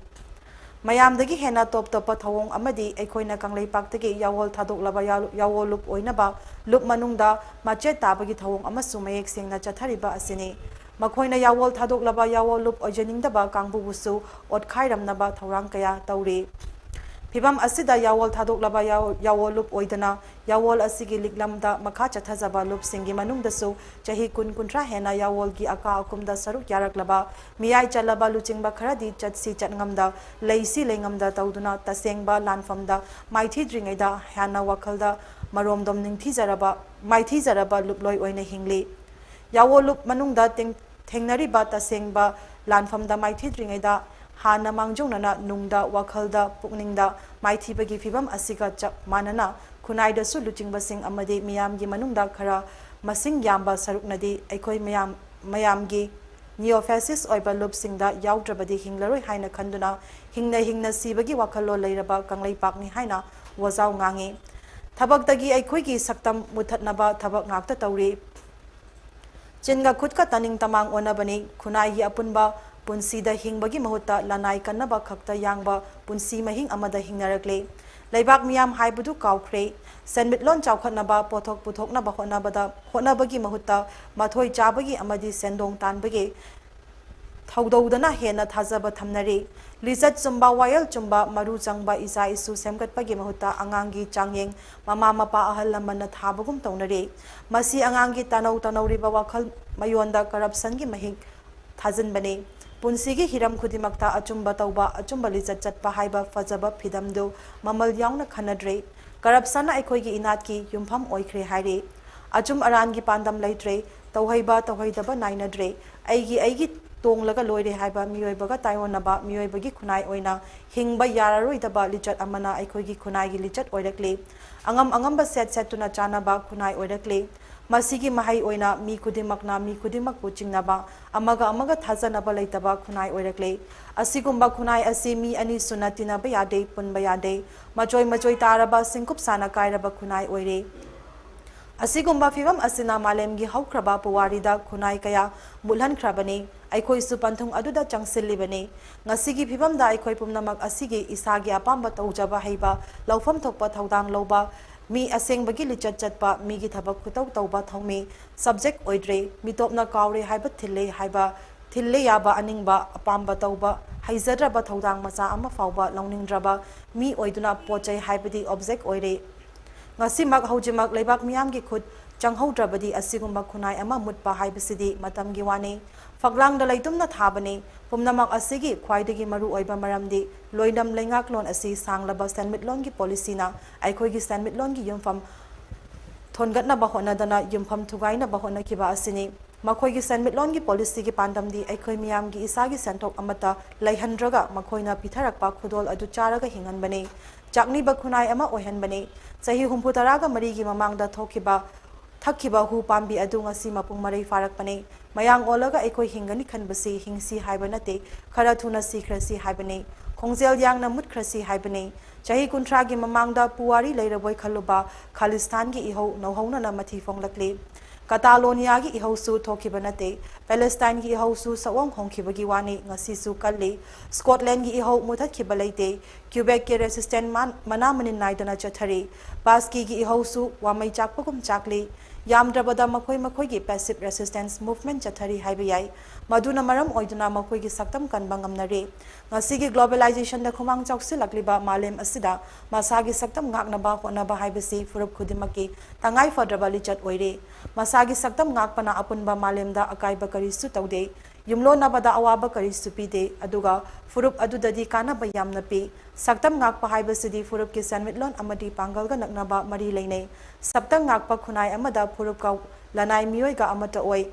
ꯃꯌꯥꯝꯗꯒꯤ ꯍꯦꯟꯅ ꯇꯣꯞ ꯇꯣꯞꯄ ꯊꯧꯑꯣꯡ ꯑꯃꯗꯤ ꯑꯩꯈꯣꯏꯅ ꯀꯪꯂꯩꯄꯥꯛꯇꯒꯤ ꯌꯥꯋꯣꯜ ꯊꯥꯗꯣꯛꯂꯕ ꯌꯥ-, ꯌꯥꯋꯣꯜ ꯂꯨꯞ ꯑꯣꯏꯅꯕ ꯂꯨꯞ ꯃꯅꯨꯡꯗ ꯃꯆꯦꯠ ꯇꯥꯕꯒꯤ ꯊꯧꯑꯣꯡ ꯑꯃꯁꯨ ꯃꯌꯦꯛ ꯁꯦꯡꯅ ꯆꯠꯊꯔꯤꯕ ꯑꯁꯤꯅꯤ꯫ ꯃꯈꯣꯏꯅ ꯌꯥꯋꯣꯜ ꯊꯥꯗꯣꯛꯂꯕ ꯌꯥꯋꯣꯜ ꯂꯨꯞ ꯑꯣꯏꯖꯅꯤꯡꯗꯕ ꯀꯥꯡꯕꯨꯕꯨꯁꯨ ꯑꯣꯠꯈꯥꯏꯔꯝꯅꯕ ꯊꯧꯔꯥꯡ ꯀꯌꯥ ꯇꯧꯔꯤ꯫ ꯐꯤꯚꯝ ꯑꯁꯤꯗ ꯌꯥꯋꯣꯜ ꯊꯥꯗꯣꯛꯂꯕ ꯌꯥꯋꯣ-, ꯌꯥꯋꯣꯜ ꯂꯨꯞ ꯑꯣꯏꯗꯅ ꯌꯥꯋꯣꯜ ꯑꯁꯤꯒꯤ ꯂꯤꯛꯂꯝꯗ ꯃꯈꯥ ꯆꯠꯊꯖꯕ ꯂꯨꯞꯁꯤꯡꯒꯤ ꯃꯅꯨꯡꯗꯁꯨ ꯆꯍꯤ ꯀꯨꯟ ꯀꯨꯟꯊ꯭ꯔꯥ ꯍꯦꯟꯅ ꯌꯥꯋꯣꯜꯒꯤ ꯑꯀꯥ ꯑꯀꯨꯝꯗ ꯁꯔꯨꯛ ꯌꯥꯔꯛꯂꯕ ꯃꯤꯌꯥꯏ ꯆꯜꯂꯕ ꯂꯨꯆꯤꯡꯕ ꯈꯔꯗꯤ ꯆꯠꯁꯤ ꯆꯠꯉꯝꯗ, ꯂꯩꯁꯤ ꯂꯩꯉꯝꯗ ꯇꯧꯗꯨꯅ ꯇꯁꯦꯡꯕ ꯂꯥꯟꯐꯝꯗ ꯃꯥꯏꯊꯤꯗ꯭ꯔꯤꯉꯩꯗ ꯍꯥꯟꯅ ꯋꯥꯈꯜꯗ ꯃꯔꯣꯝꯗꯣꯝ ꯅꯤꯡꯊꯤꯖꯔꯕ, ꯃꯥꯏꯊꯤꯖꯔꯕ ꯂꯨꯞꯂꯣꯏ ꯑꯣꯏꯅ ꯍꯤꯡꯂꯤ꯫ ꯌꯥꯋꯣꯜ ꯂꯨꯞ ꯃꯅꯨꯡꯗ ꯇꯦꯡ-, ꯊꯦꯡꯅꯔꯤꯕ ꯇꯁꯦꯡꯕ ꯂꯥꯟꯐꯝꯗ ꯃꯥꯏꯊꯤꯗ꯭ꯔꯤꯉꯩꯗ ꯍꯥꯟꯅ ꯃꯥꯡꯖꯧꯅꯅ ꯅꯨꯡꯗ, ꯋꯥꯈꯜꯗ, ꯄꯨꯛꯅꯤꯡꯗ ꯃꯥꯏꯊꯤꯕꯒꯤ ꯐꯤꯚꯝ ꯑꯁꯤꯒ ꯆꯞ ꯃꯥꯟꯅꯅ ꯈꯨꯟꯅꯥꯏꯗꯁꯨ ꯂꯨꯆꯤꯡꯕꯁꯤꯡ ꯑꯃꯗꯤ ꯃꯤꯌꯥꯝꯒꯤ ꯃꯅꯨꯡꯗ ꯈꯔ ꯃꯁꯤꯡ ꯌꯥꯝꯕ ꯁꯔꯨꯛꯅꯗꯤ ꯑꯩꯈꯣꯏ ꯃꯌꯥꯝ, ꯃꯌꯥꯝꯒꯤ neo-fascist ꯑꯣꯏꯕ ꯂꯨꯞꯁꯤꯡꯗ ꯌꯥꯎꯗ꯭ꯔꯕꯗꯤ ꯍꯤꯡꯂꯔꯣꯏ ꯍꯥꯏꯅ ꯈꯟꯗꯨꯅ ꯍꯤꯡꯅ ꯍꯤꯡꯅ ꯁꯤꯕꯒꯤ ꯋꯥꯈꯜꯂꯣꯟ ꯂꯩꯔꯕ ꯀꯪꯂꯩꯄꯥꯛꯅꯤ ꯍꯥꯏꯅ ꯋꯥꯖꯥꯎ ꯉꯥꯡꯉꯤ꯫ ꯊꯕꯛꯇꯒꯤ ꯑꯩꯈꯣꯏꯒꯤ ꯁꯛꯇꯝ ꯃꯨꯠꯊꯠꯅꯕ ꯊꯕꯛ ꯉꯥꯛꯇ ꯇꯧꯔꯤ꯫ ꯆꯤꯟꯒ ꯈꯨꯠꯀ ꯇꯅꯤꯡ ꯇꯃꯥꯡ ꯑꯣꯟꯅꯕꯅꯤ꯫ ꯈꯨꯟꯅꯥꯏꯒꯤ ꯑꯄꯨꯟꯕ ꯄꯨꯟꯁꯤꯗ ꯍꯤꯡꯕꯒꯤ ꯃꯍꯨꯠꯇ ꯂꯅꯥꯏ ꯀꯟꯅꯕ ꯈꯛꯇ ꯌꯥꯡꯕ ꯄꯨꯟꯁꯤ ꯃꯍꯤꯡ ꯑꯃꯗ ꯍꯤꯡꯅꯔꯛꯂꯦ꯫ ꯂꯩꯕꯥꯛ ꯃꯤꯌꯥꯝ ꯍꯥꯏꯕꯗꯨ ꯀꯥꯎꯈ꯭ꯔꯦ꯫ ꯁꯦꯟꯃꯤꯠꯂꯣꯟ ꯆꯥꯎꯈꯠꯅꯕ, ꯄꯣꯠꯊꯣꯛ ꯄꯨꯊꯣꯛꯅꯕ ꯍꯣꯠꯅꯕꯗ, ꯍꯣꯠꯅꯕꯒꯤ ꯃꯍꯨꯠꯇ ꯃꯊꯣꯏ ꯆꯥꯕꯒꯤ ꯑꯃꯗꯤ ꯁꯦꯟꯗꯣꯡ ꯇꯥꯟꯕꯒꯤ ꯊꯧꯗꯧꯗꯅ ꯍꯦꯟꯅ ꯊꯥꯖꯕ ꯊꯝꯅꯔꯦ꯫ ꯂꯤꯆꯠ ꯆꯨꯝꯕ, ꯋꯥꯌꯦꯜ ꯆꯨꯝꯕ, ꯃꯔꯨ ꯆꯪꯕ ꯏꯆꯥ ꯏꯁꯨ ꯁꯦꯝꯒꯠꯄꯒꯤ ꯃꯍꯨꯠꯇ ꯑꯉꯥꯡꯒꯤ ꯆꯥꯡꯌꯦꯡ ꯃꯃꯥ ꯃꯄꯥ ꯑꯍꯜ ꯂꯃꯟꯅ ꯊꯥꯕꯒꯨꯝ ꯇꯧꯅꯔꯦ꯫ ꯃꯁꯤ ꯑꯉꯥꯡꯒꯤ ꯇꯅꯧ ꯇꯅꯧꯔꯤꯕ ꯋꯥꯈꯜ ꯃꯌꯣꯟꯗ corruptionꯒꯤ ꯃꯍꯤꯛ ꯊꯥꯖꯤꯟꯕꯅꯤ꯫ ꯄꯨꯟꯁꯤꯒꯤ ꯍꯤꯔꯝ ꯈꯨꯗꯤꯡꯃꯛꯇ ꯑꯆꯨꯝꯕ ꯇꯧꯕ, ꯑꯆꯨꯝꯕ ꯂꯤꯆꯠ ꯆꯠꯄ ꯍꯥꯏꯕ ꯐꯖꯕ ꯐꯤꯗꯝꯗꯨ ꯃꯃꯜ ꯌꯥꯎꯅ ꯈꯟꯅꯗ꯭ꯔꯦ꯫ Corruptionꯅ ꯑꯩꯈꯣꯏꯒꯤ ꯏꯅꯥꯠꯀꯤ ꯌꯨꯝꯐꯝ ꯑꯣꯏꯈ꯭ꯔꯦ ꯍꯥꯏꯔꯤ꯫ ꯑꯆꯨꯝ ꯑꯔꯥꯟꯒꯤ ꯄꯥꯟꯗꯝ ꯂꯩꯇ꯭ꯔꯦ꯫ ꯇꯧꯍꯩꯕ ꯇꯧꯍꯩꯗꯕ ꯅꯥꯏꯅꯗ꯭ꯔꯦ꯫ ꯑꯩꯒꯤ ꯑꯩꯒꯤ ꯇꯣꯡꯂꯒ ꯂꯣꯏꯔꯦ ꯍꯥꯏꯕ ꯃꯤꯑꯣꯏꯕꯒ ꯇꯥꯏꯑꯣꯟꯅꯕ ꯃꯤꯑꯣꯏꯕꯒꯤ ꯈꯨꯟꯅꯥꯏ ꯑꯣꯏꯅ ꯍꯤꯡꯕ ꯌꯥꯔꯔꯣꯏꯗꯕ ꯂꯤꯆꯠ ꯑꯃꯅ ꯑꯩꯈꯣꯏꯒꯤ ꯈꯨꯟꯅꯥꯏꯒꯤ ꯂꯤꯆꯠ ꯑꯣꯏꯔꯛꯂꯤ꯫ ꯑꯉꯝ ꯑꯉꯝꯕ ꯁꯦꯠ ꯁꯦꯠꯇꯨꯅ ꯆꯥꯅꯕ ꯈꯨꯟꯅꯥꯏ ꯑꯣꯏꯔꯛꯂꯤ꯫ ꯃꯁꯤꯒꯤ ꯃꯍꯩ ꯑꯣꯏꯅ ꯃꯤ ꯈꯨꯗꯤꯡꯃꯛꯅ ꯃꯤ ꯈꯨꯗꯤꯡꯃꯛꯄꯨ ꯆꯤꯡꯅꯕ, ꯑꯃꯒ ꯑꯃꯒ ꯊꯥꯖꯅꯕ ꯂꯩꯇꯕ ꯈꯨꯟꯅꯥꯏ ꯑꯣꯏꯔꯛꯂꯦ꯫ ꯑꯁꯤꯒꯨꯝꯕ ꯈꯨꯟꯅꯥꯏ ꯑꯁꯤ ꯃꯤ ꯑꯅꯤ ꯁꯨꯅ ꯇꯤꯟꯅꯕ ꯌꯥꯗꯦ, ꯄꯨꯟꯕ ꯌꯥꯗꯦ꯫ ꯃꯆꯣꯏ ꯃꯆꯣꯏ ꯇꯥꯔꯕ, ꯁꯤꯡꯀꯨꯞ ꯁꯥꯅ ꯀꯥꯏꯔꯕ ꯈꯨꯟꯅꯥꯏ ꯑꯣꯏꯔꯦ꯫ ꯑꯁꯤꯒꯨꯝꯕ ꯐꯤꯚꯝ ꯑꯁꯤꯅ ꯃꯥꯂꯦꯝꯒꯤ ꯍꯧꯈ꯭ꯔꯕ ꯄꯨꯋꯥꯔꯤꯗ ꯈꯨꯟꯅꯥꯏ ꯀꯌꯥ ꯃꯨꯠꯍꯟꯈ꯭ꯔꯕꯅꯤ꯫ ꯑꯩꯈꯣꯏꯁꯨ ꯄꯟꯊꯨꯡ ꯑꯗꯨꯗ ꯆꯪꯁꯤꯜꯂꯤꯕꯅꯤ꯫ ꯉꯁꯤꯒꯤ ꯐꯤꯚꯝꯗ ꯑꯩꯈꯣꯏ ꯄꯨꯝꯅꯃꯛ ꯑꯁꯤꯒꯤ ꯏꯁꯥꯒꯤ ꯑꯄꯥꯝꯕ ꯇꯧꯖꯕ ꯍꯩꯕ, ꯂꯧꯐꯝ ꯊꯣꯛꯄ ꯊꯧꯗꯥꯡ ꯂꯧꯕ, ꯃꯤ ꯑꯁꯦꯡꯕꯒꯤ ꯂꯤꯆꯠ ꯆꯠꯄ, ꯃꯤꯒꯤ ꯊꯕꯛ ꯈꯨꯇꯧ ꯇꯧꯕ ꯊꯧꯃꯤ, subject ꯑꯣꯏꯗ꯭ꯔꯦ, ꯃꯤꯇꯣꯞꯅ ꯀꯥꯎꯔꯦ ꯍꯥꯏꯕ ꯊꯤꯜꯂꯦ ꯍꯥꯏꯕ ꯊꯤꯜꯂꯦ ꯌꯥꯕ ꯑꯅꯤꯡꯕ ꯑꯄꯥꯝꯕ ꯇꯧꯕ ꯍꯩꯖꯗ꯭ꯔꯕ ꯊꯧꯗꯥꯡ ꯃꯆꯥ ꯑꯃ ꯐꯥꯎꯕ ꯂꯧꯅꯤꯡꯗ꯭ꯔꯕ ꯃꯤ ꯑꯣꯏꯗꯨꯅ ꯄꯣꯠ ꯆꯩ ꯍꯥꯏꯕꯗꯤ object ꯑꯣꯏꯔꯦ꯫ ꯉꯁꯤꯃꯛ ꯍꯧꯖꯤꯛꯃꯛ ꯂꯩꯕꯥꯛ ꯃꯤꯌꯥꯝꯒꯤ ꯈꯨꯠ ꯆꯪꯍꯧꯗ꯭ꯔꯕꯗꯤ ꯑꯁꯤꯒꯨꯝꯕ ꯈꯨꯟꯅꯥꯏ ꯑꯃ ꯃꯨꯠꯄ ꯍꯥꯏꯕꯁꯤꯗꯤ ꯃꯇꯝꯒꯤ ꯋꯥꯅꯤ꯫ ꯐꯛꯂꯥꯡꯗ ꯂꯩꯇꯨꯝꯅ ꯊꯥꯕꯅꯤ꯫ ꯄꯨꯝꯅꯃꯛ ꯑꯁꯤꯒꯤ ꯈ꯭ꯋꯥꯏꯗꯒꯤ ꯃꯔꯨ ꯑꯣꯏꯕ ꯃꯔꯝꯗꯤ ꯂꯣꯏꯅꯝ ꯂꯩꯉꯥꯛꯂꯣꯟ ꯑꯁꯤ ꯁꯥꯡꯂꯕ ꯁꯦꯟꯃꯤꯠꯂꯣꯟꯒꯤ policyꯅ ꯑꯩꯈꯣꯏꯒꯤ ꯁꯦꯟꯃꯤꯠꯂꯣꯟꯒꯤ ꯌꯨꯝꯐꯝ ꯊꯣꯟꯒꯠꯅꯕ ꯍꯣꯠꯅꯗꯅ ꯌꯨꯝꯐꯝ ꯊꯨꯒꯥꯏꯅꯕ ꯍꯣꯠꯅꯈꯤꯕ ꯑꯁꯤꯅꯤ꯫ ꯃꯈꯣꯏꯒꯤ ꯁꯦꯟꯃꯤꯠꯂꯣꯟꯒꯤ policyꯒꯤ ꯄꯥꯟꯗꯝꯗꯤ ꯑꯩꯈꯣꯏ ꯃꯤꯌꯥꯝꯒꯤ ꯏꯁꯥꯒꯤ ꯁꯦꯟꯊꯣꯛ ꯑꯃꯠꯇ ꯂꯩꯍꯟꯗ꯭ꯔꯒ ꯃꯈꯣꯏꯅ ꯄꯤꯊꯔꯛꯄ ꯈꯨꯗꯣꯜ ꯑꯗꯨ ꯆꯥꯔꯒ ꯍꯤꯡꯍꯟꯕꯅꯤ꯫ ꯆꯥꯛꯅꯤꯕ ꯈꯨꯟꯅꯥꯏ ꯑꯃ ꯑꯣꯏꯍꯟꯕꯅꯤ꯫ ꯆꯍꯤ ꯍꯨꯝꯐꯨ ꯇꯔꯥꯒ ꯃꯔꯤꯒꯤ ꯃꯃꯥꯡꯗ ꯊꯣꯛꯈꯤꯕ ꯊꯛꯈꯤꯕ ꯍꯨ ꯄꯥꯝꯕꯤ ꯑꯗꯨ ꯉꯁꯤ ꯃꯄꯨꯡ ꯃꯔꯩ ꯐꯥꯔꯛꯄꯅꯤ꯫ ꯃꯌꯥꯡ ꯑꯣꯜꯂꯒ ꯑꯩꯈꯣꯏ ꯍꯤꯡꯒꯅꯤ ꯈꯟꯕꯁꯤ ꯍꯤꯡꯁꯤ ꯍꯥꯏꯕ ꯅꯠꯇꯦ, ꯈꯔ ꯊꯨꯅ ꯁꯤꯈ꯭ꯔꯁꯤ ꯍꯥꯏꯕꯅꯤ꯫ ꯈꯣꯡꯖꯦꯜ ꯌꯥꯡꯅ ꯃꯨꯠꯈ꯭ꯔꯁꯤ ꯍꯥꯏꯕꯅꯤ꯫ ꯆꯍꯤ ꯀꯨꯟꯊ꯭ꯔꯥꯒꯤ ꯃꯃꯥꯡꯗ ꯄꯨꯋꯥꯔꯤ ꯂꯩꯔꯕꯣꯏ ꯈꯜꯂꯨꯕ ꯈꯥꯂꯤꯁꯇꯥꯟꯒꯤ ꯏꯍꯧ ꯅꯧꯍꯧꯅꯅ ꯃꯊꯤ ꯐꯣꯡꯂꯛꯂꯤ꯫ ꯀꯇꯥꯂꯣꯅꯤꯌꯥꯒꯤ ꯏꯍꯧꯁꯨ ꯊꯣꯛꯈꯤꯕ ꯅꯠꯇꯦ꯫ ꯄꯦꯂꯦꯁꯇꯥꯏꯟꯒꯤ ꯏꯍꯧꯁꯨ ꯁꯛꯑꯣꯡ ꯍꯣꯡꯈꯤꯕꯒꯤ ꯋꯥꯅꯤ, ꯉꯁꯤꯁꯨ ꯀꯜꯂꯤ꯫ ꯁ꯭ꯀꯣꯠꯂꯦꯟꯒꯤ ꯏꯍꯧ ꯃꯨꯊꯠꯈꯤꯕ ꯂꯩꯇꯦ꯫ ꯀ꯭ꯌꯨꯕꯦꯛꯀꯤ resistance ꯃꯥꯟ-, ꯃꯅꯥ ꯃꯅꯤꯟ ꯅꯥꯏꯗꯅ ꯆꯠꯊꯔꯤ꯫ ꯕꯥꯁꯀꯤꯒꯤ ꯏꯍꯧꯁꯨ ꯋꯥꯃꯩ ꯆꯥꯛꯄꯒꯨꯝ ꯆꯥꯛꯂꯤ꯫ ꯌꯥꯝꯗ꯭ꯔꯕꯗ ꯃꯈꯣꯏ ꯃꯈꯣꯏꯒꯤ passive resistance movement ꯆꯠꯊꯔꯤ ꯍꯥꯏꯕ ꯌꯥꯏ꯫ ꯃꯗꯨꯅ ꯃꯔꯝ ꯑꯣꯏꯗꯨꯅ ꯃꯈꯣꯏꯒꯤ ꯁꯛꯇꯝ ꯀꯟꯕ ꯉꯝꯅꯔꯤ꯫ ꯉꯁꯤꯒꯤ globalizationꯗ ꯈꯨꯃꯥꯡ ꯆꯥꯎꯁꯤꯜꯂꯛꯂꯤꯕ ꯃꯥꯂꯦꯝ ꯑꯁꯤꯗ ꯃꯁꯥꯒꯤ ꯁꯛꯇꯝ ꯉꯥꯛꯅꯕ ꯍꯣꯠꯅꯕ ꯍꯥꯏꯕꯁꯤ ꯐꯨꯔꯨꯞ ꯈꯨꯗꯤꯡꯃꯛꯀꯤ ꯇꯉꯥꯏ ꯐꯗ꯭ꯔꯕ ꯂꯤꯆꯠ ꯑꯣꯏꯔꯦ꯫ ꯃꯁꯥꯒꯤ ꯁꯛꯇꯝ ꯉꯥꯛꯄꯅ ꯑꯄꯨꯟꯕ ꯃꯥꯂꯦꯝꯗ ꯑꯀꯥꯏꯕ ꯀꯔꯤꯁꯨ ꯇꯧꯗꯦ꯫ ꯌꯨꯝꯂꯣꯟꯅꯕꯗ ꯑꯋꯥꯕ ꯀꯔꯤꯁꯨ ꯄꯤꯗꯦ, ꯑꯗꯨꯒ ꯐꯨꯔꯨꯞ ꯑꯗꯨꯗꯗꯤ ꯀꯥꯟꯅꯕ ꯌꯥꯝꯅ ꯄꯤ꯫ ꯁꯛꯇꯝ ꯉꯥꯛꯄ ꯍꯥꯏꯕꯁꯤꯗꯤ ꯐꯨꯔꯨꯞꯀꯤ ꯁꯦꯟꯃꯤꯠꯂꯣꯟ ꯑꯃꯗꯤ ꯄꯥꯡꯒꯜꯒ ꯅꯛꯅꯕ ꯃꯔꯤ ꯂꯩꯅꯩ꯫ ꯁꯛꯇꯝ ꯉꯥꯛꯄ ꯈꯨꯟꯅꯥꯏ ꯑꯃꯗ ꯐꯨꯔꯨꯞꯀ ꯂꯅꯥꯏ ꯃꯤꯑꯣꯏꯒ ꯑꯃꯠꯇ ꯑꯣꯏ꯫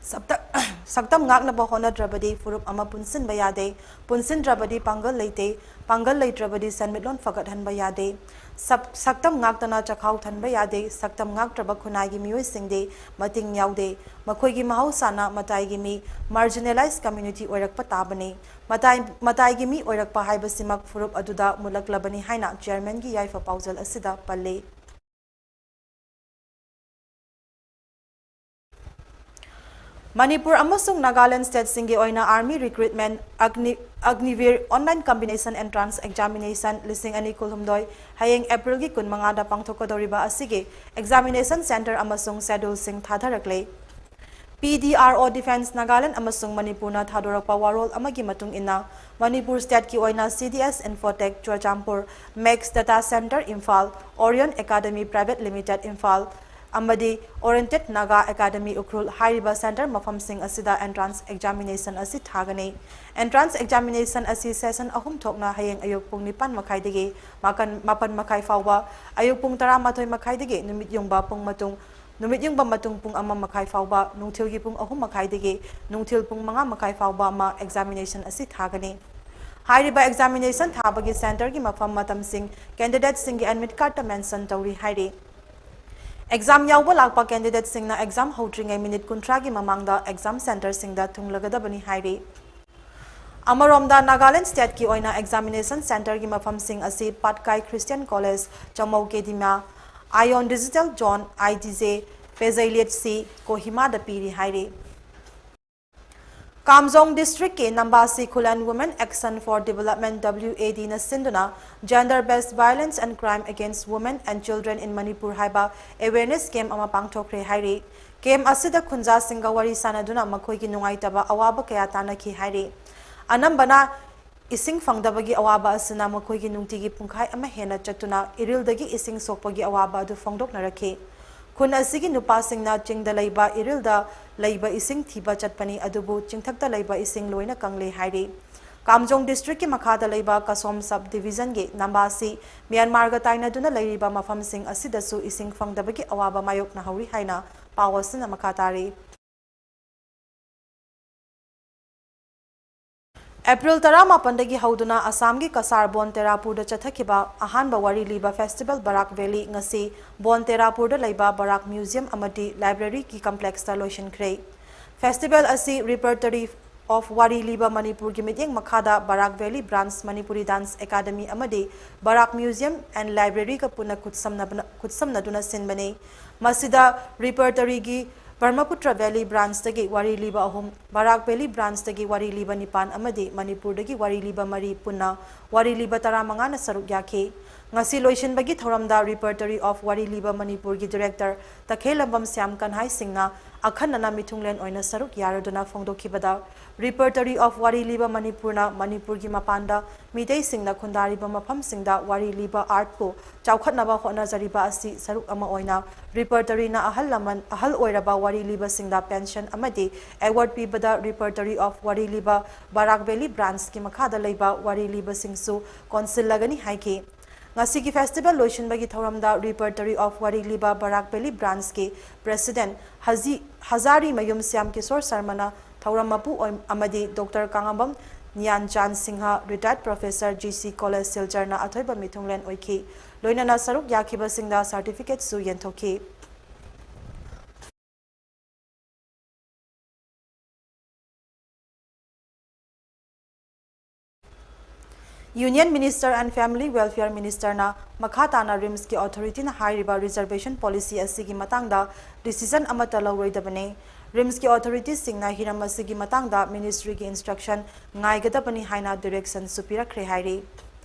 ꯁꯛꯇ-, ꯁꯛꯇꯝ ꯉꯥꯛꯅꯕ ꯍꯣꯠꯅꯗ꯭ꯔꯕꯗꯤ ꯐꯨꯔꯨꯞ ꯑꯃ ꯄꯨꯟꯁꯤꯟꯕ ꯌꯥꯗꯦ, ꯄꯨꯟꯁꯤꯟꯗ꯭ꯔꯕꯗꯤ ꯄꯥꯡꯒꯜ ꯂꯩꯇꯦ, ꯄꯥꯡꯒꯜ ꯂꯩꯇ꯭ꯔꯕꯗꯤ ꯁꯦꯟꯃꯤꯠꯂꯣꯟ ꯐꯒꯠꯍꯟꯕ ꯌꯥꯗꯦ꯫ ꯁꯛ-, ꯁꯛꯇꯝ ꯉꯥꯛꯇꯅ ꯆꯈꯥꯎ ꯊꯟꯕ ꯌꯥꯗꯦ, ꯁꯛꯇꯝ ꯉꯥꯛꯇ꯭ꯔꯕ ꯈꯨꯟꯅꯥꯏꯒꯤ ꯃꯤꯑꯣꯏꯁꯤꯡꯗꯤ ꯃꯇꯤꯡ ꯌꯥꯎꯗꯦ꯫ ꯃꯈꯣꯏꯒꯤ ꯃꯍꯧꯁꯥꯅ ꯃꯇꯥꯏꯒꯤ ꯃꯤ, marginalized community ꯑꯣꯏꯔꯛꯄ ꯇꯥꯕꯅꯤ꯫ ꯃꯇꯥꯏ-, ꯃꯇꯥꯏꯒꯤ ꯃꯤ ꯑꯣꯏꯔꯛꯄ ꯍꯥꯏꯕꯁꯤꯃꯛ ꯐꯨꯔꯨꯞ ꯑꯗꯨꯗ ꯃꯨꯠꯂꯛꯂꯕꯅꯤ ꯍꯥꯏꯅ chairmanꯒꯤ ꯌꯥꯏꯐ ꯄꯥꯎꯖꯦꯜ ꯑꯁꯤꯗ ꯄꯜꯂꯤ꯫ ꯃꯅꯤꯄꯨꯔ ꯑꯃꯁꯨꯡ ꯅꯥꯒꯥꯂꯦꯟ stateꯁꯤꯡꯒꯤ ꯑꯣꯏꯅ army recruitment ꯑꯒꯅꯤ-, ꯑꯒꯅꯤꯚꯤꯔ online combination entrance examination ꯂꯤꯁꯤꯡ ꯑꯅꯤ ꯀꯨꯟꯍꯨꯝꯗꯣꯏ ꯍꯌꯦꯡ Aprilꯒꯤ ꯀꯨꯟꯃꯉꯥꯗ ꯄꯥꯡꯊꯣꯛꯀꯗꯧꯔꯤꯕ ꯑꯁꯤꯒꯤ examination centre ꯑꯃꯁꯨꯡ scheduleꯁꯤꯡ ꯊꯥꯊꯔꯛꯂꯦ꯫ P D R O Defence Nagaland ꯑꯃꯁꯨꯡ ꯃꯅꯤꯄꯨꯔꯅ ꯊꯥꯗꯣꯔꯛꯄ ꯋꯥꯔꯣꯜ ꯑꯃꯒꯤ ꯃꯇꯨꯡ ꯏꯟꯅ, ꯃꯅꯤꯄꯨꯔ stateꯀꯤ ꯑꯣꯏꯅ C D S Infotech Churachandpur, Max Data Centre Imphal, Orion Academy Private Limited Imphal ꯑꯃꯗꯤ Oriented Naga Academy ꯎꯈ꯭ꯔꯨꯜ ꯍꯥꯏꯔꯤꯕ centre ꯃꯐꯝꯁꯤꯡ ꯑꯁꯤꯗ entrance examination ꯑꯁꯤ ꯊꯥꯒꯅꯤ꯫ Entrance examination ꯑꯁꯤ session ꯑꯍꯨꯝ ꯊꯣꯛꯅ ꯍꯌꯦꯡ ꯑꯌꯨꯛ ꯄꯨꯡ ꯅꯤꯄꯥꯟ ꯃꯈꯥꯏꯗꯒꯤ ꯃꯥꯄꯟ, ꯃꯥꯄꯟ ꯃꯈꯥꯏ ꯐꯥꯎꯕ, ꯑꯌꯨꯛ ꯄꯨꯡ ꯇꯔꯥꯃꯥꯊꯣꯏ ꯃꯈꯥꯏꯗꯒꯤ ꯅꯨꯃꯤꯠ ꯌꯨꯡꯕ ꯄꯨꯡ ꯃꯇꯨꯡ ꯅꯨꯃꯤꯠ ꯌꯨꯡꯕ ꯃꯇꯨꯡ ꯄꯨꯡ ꯑꯃ ꯃꯈꯥꯏ ꯐꯥꯎꯕ, ꯅꯨꯡꯊꯤꯜꯒꯤ ꯄꯨꯡ ꯑꯍꯨꯝ ꯃꯈꯥꯏꯗꯒꯤ ꯅꯨꯡꯊꯤꯜ ꯄꯨꯡ ꯃꯉꯥ ꯃꯈꯥꯏ ꯐꯥꯎꯕ ꯑꯃ examination ꯑꯁꯤ ꯊꯥꯒꯅꯤ꯫ ꯍꯥꯏꯔꯤꯕ examination ꯊꯥꯕꯒꯤ centreꯒꯤ ꯃꯐꯝ ꯃꯇꯝꯁꯤꯡ candidateꯁꯤꯡꯒꯤ admit cardꯇ mention ꯇꯧꯔꯤ ꯍꯥꯏꯔꯤ꯫ Exam ꯌꯥꯎꯕ ꯂꯥꯛꯄ candidateꯁꯤꯡꯅ exam ꯍꯧꯗ꯭ꯔꯤꯉꯩ minute ꯀꯨꯟꯊ꯭ꯔꯥꯒꯤ ꯃꯃꯥꯡꯗ exam centreꯁꯤꯡꯗ ꯊꯨꯡꯂꯒꯗꯕꯅꯤ ꯍꯥꯏꯔꯤ꯫ ꯑꯃꯔꯣꯝꯗ, ꯅꯥꯒꯥꯂꯦꯟꯗ stateꯀꯤ ꯑꯣꯏꯅ examination centreꯒꯤ ꯃꯐꯝꯁꯤꯡ ꯑꯁꯤ ꯄꯥꯠꯀꯥꯏ Christian College, ꯆꯃꯧ ꯀꯦꯗꯤꯃꯥ, Ion Digital Zone, I D J, ꯄꯦꯖꯩꯂꯦꯠ C, ꯀꯣꯍꯤꯃꯥꯗ ꯄꯤꯔꯤ ꯍꯥꯏꯔꯤ꯫ ꯀꯥꯝꯖꯣꯡ districtꯀꯤ ꯅꯝꯕꯥꯁꯤ ꯈꯨꯂꯟ Women Action for Development, W A Dꯅ ꯁꯤꯟꯗꯨꯅ Gender Based Violence and Crime Against Women and Children in Manipur ꯍꯥꯏꯕ awareness camp ꯑꯃ ꯄꯥꯡꯊꯣꯛꯈ꯭ꯔꯦ ꯍꯥꯏꯔꯤ꯫ Camp ꯑꯁꯤꯗ ꯈꯨꯟꯖꯥꯁꯤꯡꯒ ꯋꯥꯔꯤ ꯁꯥꯅꯗꯨꯅ ꯃꯈꯣꯏꯒꯤ ꯅꯨꯡꯉꯥꯏꯇꯕ ꯑꯋꯥꯕ ꯀꯌꯥ ꯇꯥꯟꯅꯈꯤ ꯍꯥꯏꯔꯤ꯫ ꯑꯅꯝꯕꯅ ꯏꯁꯤꯡ ꯐꯪꯗꯕꯒꯤ ꯑꯋꯥꯕ ꯑꯁꯤꯅ ꯃꯈꯣꯏꯒꯤ ꯅꯨꯡꯇꯤꯒꯤ ꯄꯨꯡꯈꯥꯏ ꯑꯃ ꯍꯦꯟꯅ ꯆꯠꯇꯨꯅ ꯏꯔꯤꯜꯗꯒꯤ ꯏꯁꯤꯡ ꯁꯣꯛꯄꯒꯤ ꯑꯋꯥꯕ ꯑꯗꯨ ꯐꯣꯡꯗꯣꯛꯅꯔꯛꯈꯤ꯫ ꯈꯨꯟ ꯑꯁꯤꯒꯤ ꯅꯨꯄꯥꯁꯤꯡꯅ ꯆꯤꯡꯗ ꯂꯩꯕ ꯏꯔꯤꯜꯗ ꯂꯩꯕ ꯏꯁꯤꯡ ꯊꯤꯕ ꯆꯠꯄꯅꯤ, ꯑꯗꯨꯕꯨ ꯆꯤꯡꯊꯛꯇ ꯂꯩꯕ ꯏꯁꯤꯡ ꯂꯣꯏꯅ ꯀꯪꯂꯦ ꯍꯥꯏꯔꯤ꯫ ꯀꯥꯝꯖꯣꯡ districtꯀꯤ ꯃꯈꯥꯗ ꯂꯩꯕ ꯀꯁꯣꯝ sub divisionꯒꯤ ꯅꯝꯕꯥꯁꯤ ꯃ꯭ꯌꯥꯟꯃꯥꯔꯒ ꯇꯥꯏꯅꯗꯨꯅ ꯂꯩꯔꯤꯕ ꯃꯐꯝꯁꯤꯡ ꯑꯁꯤꯗꯁꯨ ꯏꯁꯤꯡ ꯐꯪꯗꯕꯒꯤ ꯑꯋꯥꯕ ꯃꯥꯌꯣꯛꯅꯍꯧꯔꯤ ꯍꯥꯏꯅ ꯄꯥꯎ ꯑꯁꯤꯅ ꯃꯈꯥ ꯇꯥꯔꯤ꯫ ꯑꯦꯄ꯭ꯔꯤꯜ ꯇꯔꯥꯃꯥꯄꯟꯗꯒꯤ ꯍꯧꯗꯨꯅ ꯑꯁꯥꯝꯒꯤ ꯀꯁꯥꯔ ꯕꯣꯟ ꯇꯦꯔꯥꯄꯨꯔꯗ ꯆꯠꯊꯈꯤꯕ ꯑꯍꯥꯟꯕ ꯋꯥꯔꯤ ꯂꯤꯕ festival ꯕꯔꯥꯛ valley ꯉꯁꯤ ꯕꯣꯟ ꯇꯦꯔꯥꯄꯨꯔꯗ ꯂꯩꯕ ꯕꯔꯥꯛ museum ꯑꯃꯗꯤ libraryꯒꯤ complexꯇ ꯂꯣꯏꯁꯤꯟꯈ꯭ꯔꯦ꯫ Festival ꯑꯁꯤ Repertory of ꯋꯥꯔꯤ ꯂꯤꯕ ꯃꯅꯤꯄꯨꯔꯒꯤ ꯃꯤꯠꯌꯦꯡ ꯃꯈꯥꯗ ꯕꯔꯥꯛ valley branch, Manipuri Dance Academy ꯑꯃꯗꯤ ꯕꯔꯥꯛ museum and libraryꯒ ꯄꯨꯟꯅ ꯈꯨꯠꯁꯝꯅꯕꯅ-, ꯈꯨꯠꯁꯝꯅꯗꯨꯅ ꯁꯤꯟꯕꯅꯤ꯫ ꯃꯁꯤꯗ Repertoryꯒꯤ Brahmaputra Valley branchꯇꯒꯤ ꯋꯥꯔꯤ ꯂꯤꯕ ꯑꯍꯨꯝ, ꯕꯔꯥꯛ valley branchꯇꯒꯤ ꯋꯥꯔꯤ ꯂꯤꯕ ꯅꯤꯄꯥꯟ ꯑꯃꯗꯤ ꯃꯅꯤꯄꯨꯔꯗꯒꯤ ꯋꯥꯔꯤ ꯂꯤꯕ ꯃꯔꯤ ꯄꯨꯟꯅ ꯋꯥꯔꯤ ꯂꯤꯕ ꯇꯔꯥꯃꯉꯥꯅ ꯁꯔꯨꯛ ꯌꯥꯈꯤ꯫ ꯉꯁꯤ ꯂꯣꯏꯁꯤꯟꯕꯒꯤ ꯊꯧꯔꯝꯗ Repertory of ꯋꯥꯔꯤ ꯂꯤꯕ ꯃꯅꯤꯄꯨꯔꯒꯤ Director ꯇꯈꯦꯜꯂꯝꯕꯝ ꯁ꯭ꯌꯥꯝ ꯀꯟꯍꯥꯏ ꯁꯤꯡꯅ ꯑꯈꯟꯅꯅ ꯃꯤꯊꯨꯡꯂꯦꯟ ꯑꯣꯏꯅ ꯁꯔꯨꯛ ꯌꯥꯔꯗꯨꯅ ꯐꯣꯡꯗꯣꯛꯈꯤꯕꯗ, Repertory of ꯋꯥꯔꯤ ꯂꯤꯕ ꯃꯅꯤꯄꯨꯔꯅ ꯃꯅꯤꯄꯨꯔꯒꯤ ꯃꯄꯥꯟꯗ ꯃꯤꯇꯩꯁꯤꯡꯅ ꯈꯨꯟꯗꯥꯔꯤꯕ ꯃꯐꯝꯁꯤꯡꯗ ꯋꯥꯔꯤ ꯂꯤꯕ artꯄꯨ ꯆꯥꯎꯈꯠꯅꯕ ꯍꯣꯠꯅꯖꯔꯤꯕ ꯑꯁꯤ ꯁꯔꯨꯛ ꯑꯃ ꯑꯣꯏꯅ Repertoryꯅ ꯑꯍꯜ ꯂꯃꯟ, ꯑꯍꯜ ꯑꯣꯏꯔꯕ ꯋꯥꯔꯤ ꯂꯤꯕꯁꯤꯡꯗ pension ꯑꯃꯗꯤ award ꯄꯤꯕꯗ Repertory of ꯋꯥꯔꯤ ꯂꯤꯕ ꯕꯔꯥꯛ Valley Branchꯀꯤ ꯃꯈꯥꯗ ꯂꯩꯕ ꯋꯥꯔꯤ ꯂꯤꯕꯁꯤꯡꯁꯨ ꯀꯣꯟꯁꯤꯜꯂꯒꯅꯤ ꯍꯥꯏꯈꯤ꯫ ꯉꯁꯤꯒꯤ festival ꯂꯣꯏꯁꯤꯟꯕꯒꯤ ꯊꯧꯔꯝꯗ Repertory of ꯋꯥꯔꯤ ꯂꯤꯕ ꯕꯔꯥꯛ Valley Branchꯀꯤ President ꯍꯖꯤ-, ꯍꯖꯥꯔꯤꯃꯌꯨꯝ ꯁ꯭ꯌꯥꯝ ꯀꯤꯁꯣꯔ ꯁꯔꯃꯅ ꯊꯧꯔꯝ ꯃꯄꯨ ꯑꯣꯏ-, ꯑꯃꯗꯤ Doctor ꯀꯥꯉꯥꯝꯕꯝ ꯅꯤꯌꯥꯟꯆꯥꯟ Singh, Retired Professor, G C College, ꯁꯤꯜꯆꯔꯅ ꯑꯊꯣꯏꯕ ꯃꯤꯊꯨꯡꯂꯦꯟ ꯑꯣꯏꯈꯤ꯫ ꯂꯣꯏꯅꯅ ꯁꯔꯨꯛ ꯌꯥꯈꯤꯕꯁꯤꯡꯗ certificateꯁꯨ ꯌꯦꯟꯊꯣꯛꯈꯤ꯫ Union Minister and Family Welfare Ministerꯅ ꯃꯈꯥ ꯇꯥꯅ RIMSꯀꯤ authorityꯅ ꯍꯥꯏꯔꯤꯕ reservation policy ꯑꯁꯤꯒꯤ ꯃꯇꯥꯡꯗ decision ꯑꯃꯠꯇ ꯂꯧꯔꯣꯏꯗꯕꯅꯤ꯫ RIMSꯀꯤ authorityꯁꯤꯡꯅ ꯍꯤꯔꯝ ꯑꯁꯤꯒꯤ ꯃꯇꯥꯡꯗ ministryꯒꯤ instruction ꯉꯥꯏꯒꯗꯕꯅꯤ ꯍꯥꯏꯅ directionꯁꯨ ꯄꯤꯔꯛꯈ꯭ꯔꯦ ꯍꯥꯏꯔꯤ꯫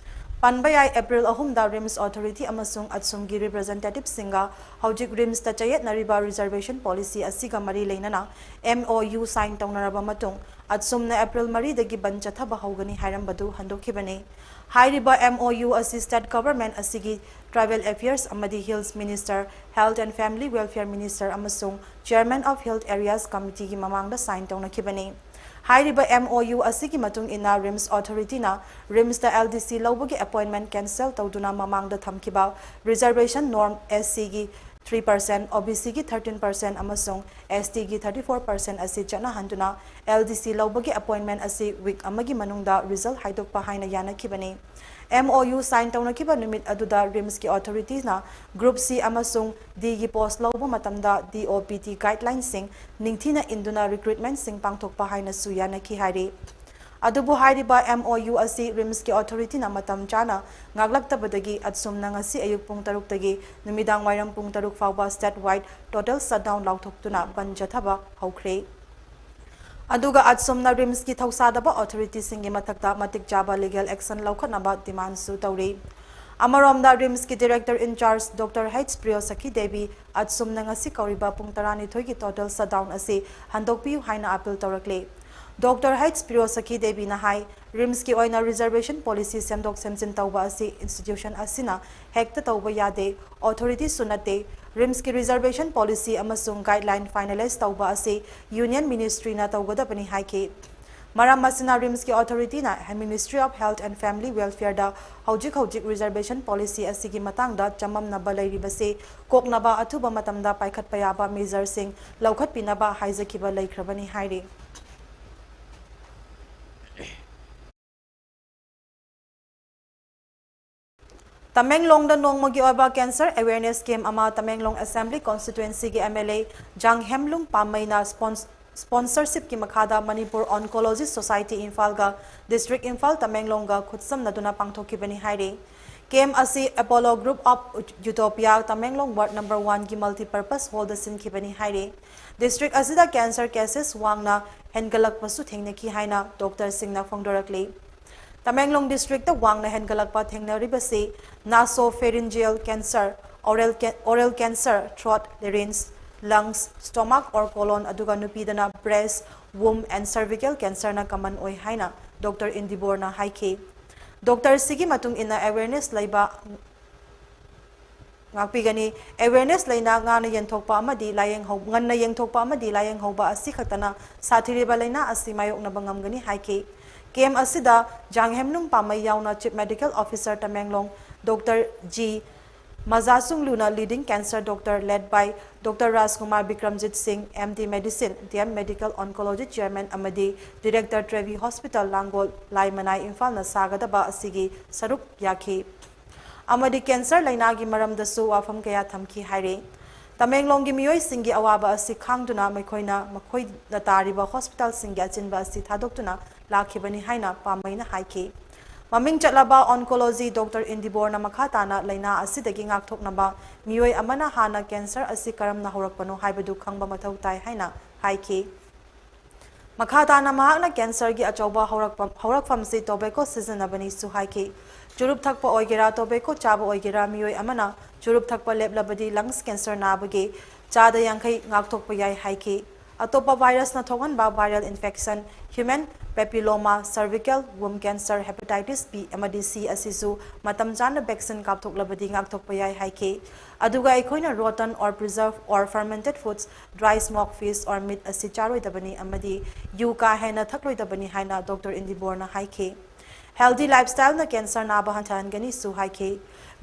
ꯄꯟꯕ ꯌꯥꯏ, April ꯑꯍꯨꯝꯗ RIMS authority ꯑꯃꯁꯨꯡ ꯑꯠꯁꯨꯝꯒꯤ representativeꯁꯤꯡꯒ ꯍꯧꯖꯤꯛ RIMSꯇ ꯆꯌꯦꯠꯅꯔꯤꯕ reservation policy ꯑꯁꯤꯒ ꯃꯔꯤ ꯂꯩꯅꯅ MOU sign ꯇꯧꯅꯔꯕ ꯃꯇꯨꯡ, ꯑꯠꯁꯨꯝꯅ April ꯃꯔꯤꯗꯒꯤ ꯕꯟ ꯆꯠꯊꯕ ꯍꯧꯒꯅꯤ ꯍꯥꯏꯔꯝꯕꯗꯨ ꯍꯟꯗꯣꯛꯈꯤꯕꯅꯤ꯫ ꯍꯥꯏꯔꯤꯕ MOU ꯑꯁꯤ state government ꯑꯁꯤꯒꯤ Tribal Affairs ꯑꯃꯗꯤ Hills Minister, Health and Family Welfare Minister ꯑꯃꯁꯨꯡ Chairman of Hill Areas Committeeꯒꯤ ꯃꯃꯥꯡꯗ sign ꯇꯧꯅꯈꯤꯕꯅꯤ꯫ ꯍꯥꯏꯔꯤꯕ MOU ꯑꯁꯤꯒꯤ ꯃꯇꯨꯡ ꯏꯟꯅ RIMS authorityꯅ RIMSꯇ LDC ꯂꯧꯕꯒꯤ appointment cancel ꯇꯧꯗꯨꯅ ꯃꯃꯥꯡꯗ ꯊꯝꯈꯤꯕ reservation norm SCꯒꯤ three percent, OBCꯒꯤ thirteen percent ꯑꯃꯁꯨꯡ STꯒꯤ thirty four percent ꯑꯁꯤ ꯆꯠꯅꯍꯟꯗꯨꯅ LDC ꯂꯧꯕꯒꯤ appointment ꯑꯁꯤ week ꯑꯃꯒꯤ ꯃꯅꯨꯡꯗ result ꯍꯥꯏꯗꯣꯛꯄ ꯍꯥꯏꯅ ꯌꯥꯅꯈꯤꯕꯅꯤ꯫ MOU sign ꯇꯧꯅꯈꯤꯕ ꯅꯨꯃꯤꯠ ꯑꯗꯨꯗ RIMSꯀꯤ authorityꯅ Group C ꯑꯃꯁꯨꯡ Dꯒꯤ post ꯂꯧꯕ ꯃꯇꯝꯗ DOPT guidelinesꯁꯤꯡ ꯅꯤꯡꯊꯤꯅ ꯏꯟꯗꯨꯅ recruitmentꯁꯤꯡ ꯄꯥꯡꯊꯣꯛꯄ ꯍꯥꯏꯅꯁꯨ ꯌꯥꯅꯈꯤ ꯍꯥꯏꯔꯤ꯫ ꯑꯗꯨꯕꯨ ꯍꯥꯏꯔꯤꯕ MOU ꯑꯁꯤ RIMSꯀꯤ authorityꯅ ꯃꯇꯝ ꯆꯥꯅ ꯉꯥꯛꯂꯛꯇꯕꯗꯒꯤ ꯑꯠꯁꯨꯝꯅ ꯉꯁꯤ ꯑꯌꯨꯛ ꯄꯨꯡ ꯇꯔꯨꯛꯇꯒꯤ ꯅꯨꯃꯤꯗꯥꯡ ꯋꯥꯏꯔꯝ ꯄꯨꯡ ꯇꯔꯨꯛ ꯐꯥꯎꯕ state wide total shutdown ꯂꯥꯎꯊꯣꯛꯇꯨꯅ ꯕꯟ ꯆꯠꯊꯕ ꯍꯧꯈ꯭ꯔꯦ꯫ ꯑꯗꯨꯒ ꯑꯠꯁꯨꯝꯅ RIMSꯀꯤ ꯊꯧꯁꯥꯗꯕ authorityꯁꯤꯡꯒꯤ ꯃꯊꯛꯇ ꯃꯇꯤꯛ ꯆꯥꯕ legal action ꯂꯧꯈꯠꯅꯕ demandꯁꯨ ꯇꯧꯔꯤ꯫ ꯑꯃꯔꯣꯝꯗ, ꯔꯤꯝꯁꯀꯤ Director in Charge Doctor H Priyosakhi Devi ꯑꯁꯨꯝꯅ ꯉꯁꯤ ꯀꯧꯔꯤꯕ ꯄꯨꯡ ꯇꯔꯥꯅꯤꯊꯣꯏꯒꯤ total shutdown ꯑꯁꯤ ꯍꯟꯗꯣꯛꯄꯤꯌꯨ ꯍꯥꯏꯅ appeal ꯇꯧꯔꯛꯂꯤ꯫ Doctor H Priyosakhi Deviꯅ ꯍꯥꯏ, ꯔꯤꯝꯁꯀꯤ ꯑꯣꯏꯅ reservation policy ꯁꯦꯝꯗꯣꯛ ꯁꯦꯝꯖꯤꯟ ꯇꯧꯕ ꯑꯁꯤ institution ꯑꯁꯤꯅ ꯍꯦꯛꯇ ꯇꯧꯕ ꯌꯥꯗꯦ, authorityꯁꯨ ꯅꯠꯇꯦ꯫ ꯔꯤꯝꯁꯀꯤ reservation policy ꯑꯃꯁꯨꯡ guideline finalize ꯇꯧꯕ ꯑꯁꯤ Union Ministryꯅ ꯇꯧꯒꯗꯕꯅꯤ ꯍꯥꯏꯈꯤ꯫ ꯃꯔꯝ ꯑꯁꯤꯅ ꯔꯤꯝꯁꯀꯤ authorityꯅ Ministry of Health and Family Welfareꯗ ꯍꯧꯖꯤꯛ ꯍꯧꯖꯤꯛ reservation policy ꯑꯁꯤꯒꯤ ꯃꯇꯥꯡꯗ ꯆꯃꯝꯅꯕ ꯂꯩꯔꯤꯕꯁꯤ ꯀꯣꯛꯅꯕ ꯑꯊꯨꯕ ꯃꯇꯝꯗ ꯄꯥꯏꯈꯠꯄ ꯌꯥꯕ measureꯁꯤꯡ ꯂꯧꯈꯠꯄꯤꯅꯕ ꯍꯥꯏꯖꯈꯤꯕ ꯂꯩꯈ꯭ꯔꯕꯅꯤ ꯍꯥꯏꯔꯤ꯫ ꯇꯃꯦꯡꯂꯣꯡꯗ ꯅꯣꯡꯃꯒꯤ ꯑꯣꯏꯕ cancer awareness camp ꯑꯃ ꯇꯃꯦꯡꯂꯣꯡ Assembly Constituencyꯒꯤ MLA ꯖꯥꯡꯍꯦꯝꯂꯨꯡ ꯄꯥꯝꯃꯩꯅ spons-, sponsorshipꯀꯤ ꯃꯈꯥꯗ Manipur Oncology Society ꯏꯝꯐꯥꯜꯒ District Imphal ꯇꯃꯦꯡꯂꯣꯡꯒ ꯈꯨꯠꯁꯝꯅꯗꯨꯅ ꯄꯥꯡꯊꯣꯛꯈꯤꯕꯅꯤ ꯍꯥꯏꯔꯤ꯫ Camp ꯑꯁꯤ Apollo Group of Utopia Tamenglong Ward number oneꯒꯤ multipurpose hallꯗ ꯁꯤꯟꯈꯤꯕꯅꯤ ꯍꯥꯏꯔꯤ꯫ District ꯑꯁꯤꯗ cancer cases ꯋꯥꯡꯅ ꯍꯦꯟꯒꯠꯂꯛꯄꯁꯨ ꯊꯦꯡꯅꯈꯤ ꯍꯥꯏꯅ doctorꯁꯤꯡꯅ ꯐꯣꯡꯗꯣꯔꯛꯂꯤ꯫ ꯇꯃꯦꯡꯂꯣꯡ districtꯇ ꯋꯥꯡꯅ ꯍꯦꯟꯒꯠꯂꯛꯄ ꯊꯦꯡꯅꯔꯤꯕꯁꯤ nasopharyngeal cancer, oral ca-, oral cancer, throat, larynx, lungs, stomach or colon, ꯑꯗꯨꯒ ꯅꯨꯄꯤꯗꯅ breast, womb and cervical cancerꯅ common ꯑꯣꯏ ꯍꯥꯏꯅ Doctor ꯏꯟꯗꯤꯕꯣꯔꯅ ꯍꯥꯏꯈꯤ꯫ Doctorꯁꯤꯒꯤ ꯃꯇꯨꯡ ꯏꯟꯅ awareness ꯂꯩꯕ ꯉꯥꯛꯄꯤꯒꯅꯤ꯫ Awareness ꯂꯩꯅ ꯉꯥꯅ ꯌꯦꯟꯊꯣꯛꯄ ꯑꯃꯗꯤ ꯂꯥꯌꯦꯡꯍꯧ-, ꯉꯟꯅ ꯌꯦꯡꯊꯣꯛꯄ ꯑꯃꯗꯤ ꯂꯥꯌꯦꯡꯍꯧꯕ ꯑꯁꯤ ꯈꯛꯇꯅ ꯁꯥꯊꯤꯔꯤꯕ ꯂꯩꯅꯥ ꯑꯁꯤ ꯃꯥꯌꯣꯛꯅꯕ ꯉꯝꯒꯅꯤ ꯍꯥꯏꯈꯤ꯫ Camp ꯑꯁꯤꯗ ꯖꯥꯡꯍꯦꯝꯅꯨꯡ ꯄꯥꯃꯩ ꯌꯥꯎꯅ Chief Medical Officer Tamenglong Doctor G ꯃꯖꯥꯁꯨꯡꯂꯨꯅ leading cancer doctor led by Doctor ꯔꯥꯖꯀꯨꯃꯥꯔ ꯕꯤꯀ꯭ꯔꯝꯖꯤꯠ ꯁꯤꯡ, M D Medicine, D M Medical Oncology Chairman ꯑꯃꯗꯤ Director Trevi Hospital ꯂꯥꯡꯒꯣꯜ ꯂꯥꯏꯃꯅꯥꯏ ꯏꯝꯐꯥꯜꯅ ꯁꯥꯒꯗꯕ ꯑꯁꯤꯒꯤ ꯁꯔꯨꯛ ꯌꯥꯈꯤ꯫ ꯑꯃꯗꯤ cancer ꯂꯩꯅꯥꯒꯤ ꯃꯔꯝꯗꯁꯨ ꯋꯥꯐꯝ ꯀꯌꯥ ꯊꯝꯈꯤ ꯍꯥꯏꯔꯤ꯫ ꯇꯃꯦꯡꯂꯣꯡꯒꯤ ꯃꯤꯑꯣꯏꯁꯤꯡꯒꯤ ꯑꯋꯥꯕ ꯑꯁꯤ ꯈꯥꯡꯗꯨꯅ ꯃꯈꯣꯏꯅ ꯃꯈꯣꯏꯗ ꯇꯥꯔꯤꯕ hospitalꯁꯤꯡꯒꯤ ꯑꯆꯤꯟꯕ ꯑꯁꯤ ꯊꯥꯗꯣꯛꯇꯨꯅ ꯂꯥꯛꯈꯤꯕꯅꯤ ꯍꯥꯏꯅ ꯄꯥꯝꯃꯩꯅ ꯍꯥꯏꯈꯤ꯫ ꯃꯃꯤꯡ ꯆꯠꯂꯕ oncology Doctor ꯏꯟꯗꯤꯕꯣꯔꯅ ꯃꯈꯥ ꯇꯥꯅ ꯂꯩꯅꯥ ꯑꯁꯤꯗꯒꯤ ꯉꯥꯛꯊꯣꯛꯅꯕ ꯃꯤꯑꯣꯏ ꯑꯃꯅ ꯍꯥꯟꯅ cancer ꯑꯁꯤ ꯀꯔꯝꯅ ꯍꯧꯔꯛꯄꯅꯣ ꯍꯥꯏꯕꯗꯨ ꯈꯪꯕ ꯃꯊꯧ ꯇꯥꯏ ꯍꯥꯏꯅ ꯍꯥꯏꯈꯤ꯫ ꯃꯈꯥ ꯇꯥꯅ ꯃꯍꯥꯛꯅ cancerꯒꯤ ꯑꯆꯧꯕ ꯍꯧꯔꯛꯐꯝ, ꯍꯧꯔꯛꯐꯝꯁꯤ tobacco ꯁꯤꯖꯤꯟꯅꯕꯅꯤꯁꯨ ꯍꯥꯏꯈꯤ꯫ ꯆꯨꯔꯨꯞ ꯊꯛꯄ ꯑꯣꯏꯒꯦꯔꯥ, tobacco ꯆꯥꯕ ꯑꯣꯏꯒꯦꯔꯥ, ꯃꯤꯑꯣꯏ ꯑꯃꯅ ꯆꯨꯔꯨꯞ ꯊꯛꯄ ꯂꯦꯞꯂꯕꯗꯤ lungs cancer ꯅꯥꯕꯒꯤ ꯆꯥꯗ ꯌꯥꯡꯈꯩ ꯉꯥꯛꯊꯣꯛꯄ ꯌꯥꯏ ꯍꯥꯏꯈꯤ꯫ ꯑꯇꯣꯞꯄ virusꯅ ꯊꯣꯛꯍꯟꯕ viral infection, human papilloma, cervical, womb cancer, hepatitis B ꯑꯃꯗꯤ C ꯑꯁꯤꯁꯨ ꯃꯇꯝ ꯆꯥꯅ vaccine ꯀꯥꯞꯊꯣꯛꯂꯕꯗꯤ ꯉꯥꯛꯊꯣꯛꯄ ꯌꯥꯏ ꯍꯥꯏꯈꯤ꯫ ꯑꯗꯨꯒ ꯑꯩꯈꯣꯏꯅ rotten or preserved or fermented foods, dry smoke fish or meat ꯑꯁꯤ ꯆꯥꯔꯣꯏꯗꯕꯅꯤ ꯑꯃꯗꯤ ꯌꯨ ꯀꯥ ꯍꯦꯟꯅ ꯊꯛꯂꯣꯏꯗꯕꯅꯤ ꯍꯥꯏꯅ Doctor ꯏꯟꯗꯤꯕꯣꯔꯅ ꯍꯥꯏꯈꯤ꯫ Healthy lifestyleꯅ cancer ꯅꯥꯕ ꯍꯟꯊꯍꯟꯒꯅꯤꯁꯨ ꯍꯥꯏꯈꯤ꯫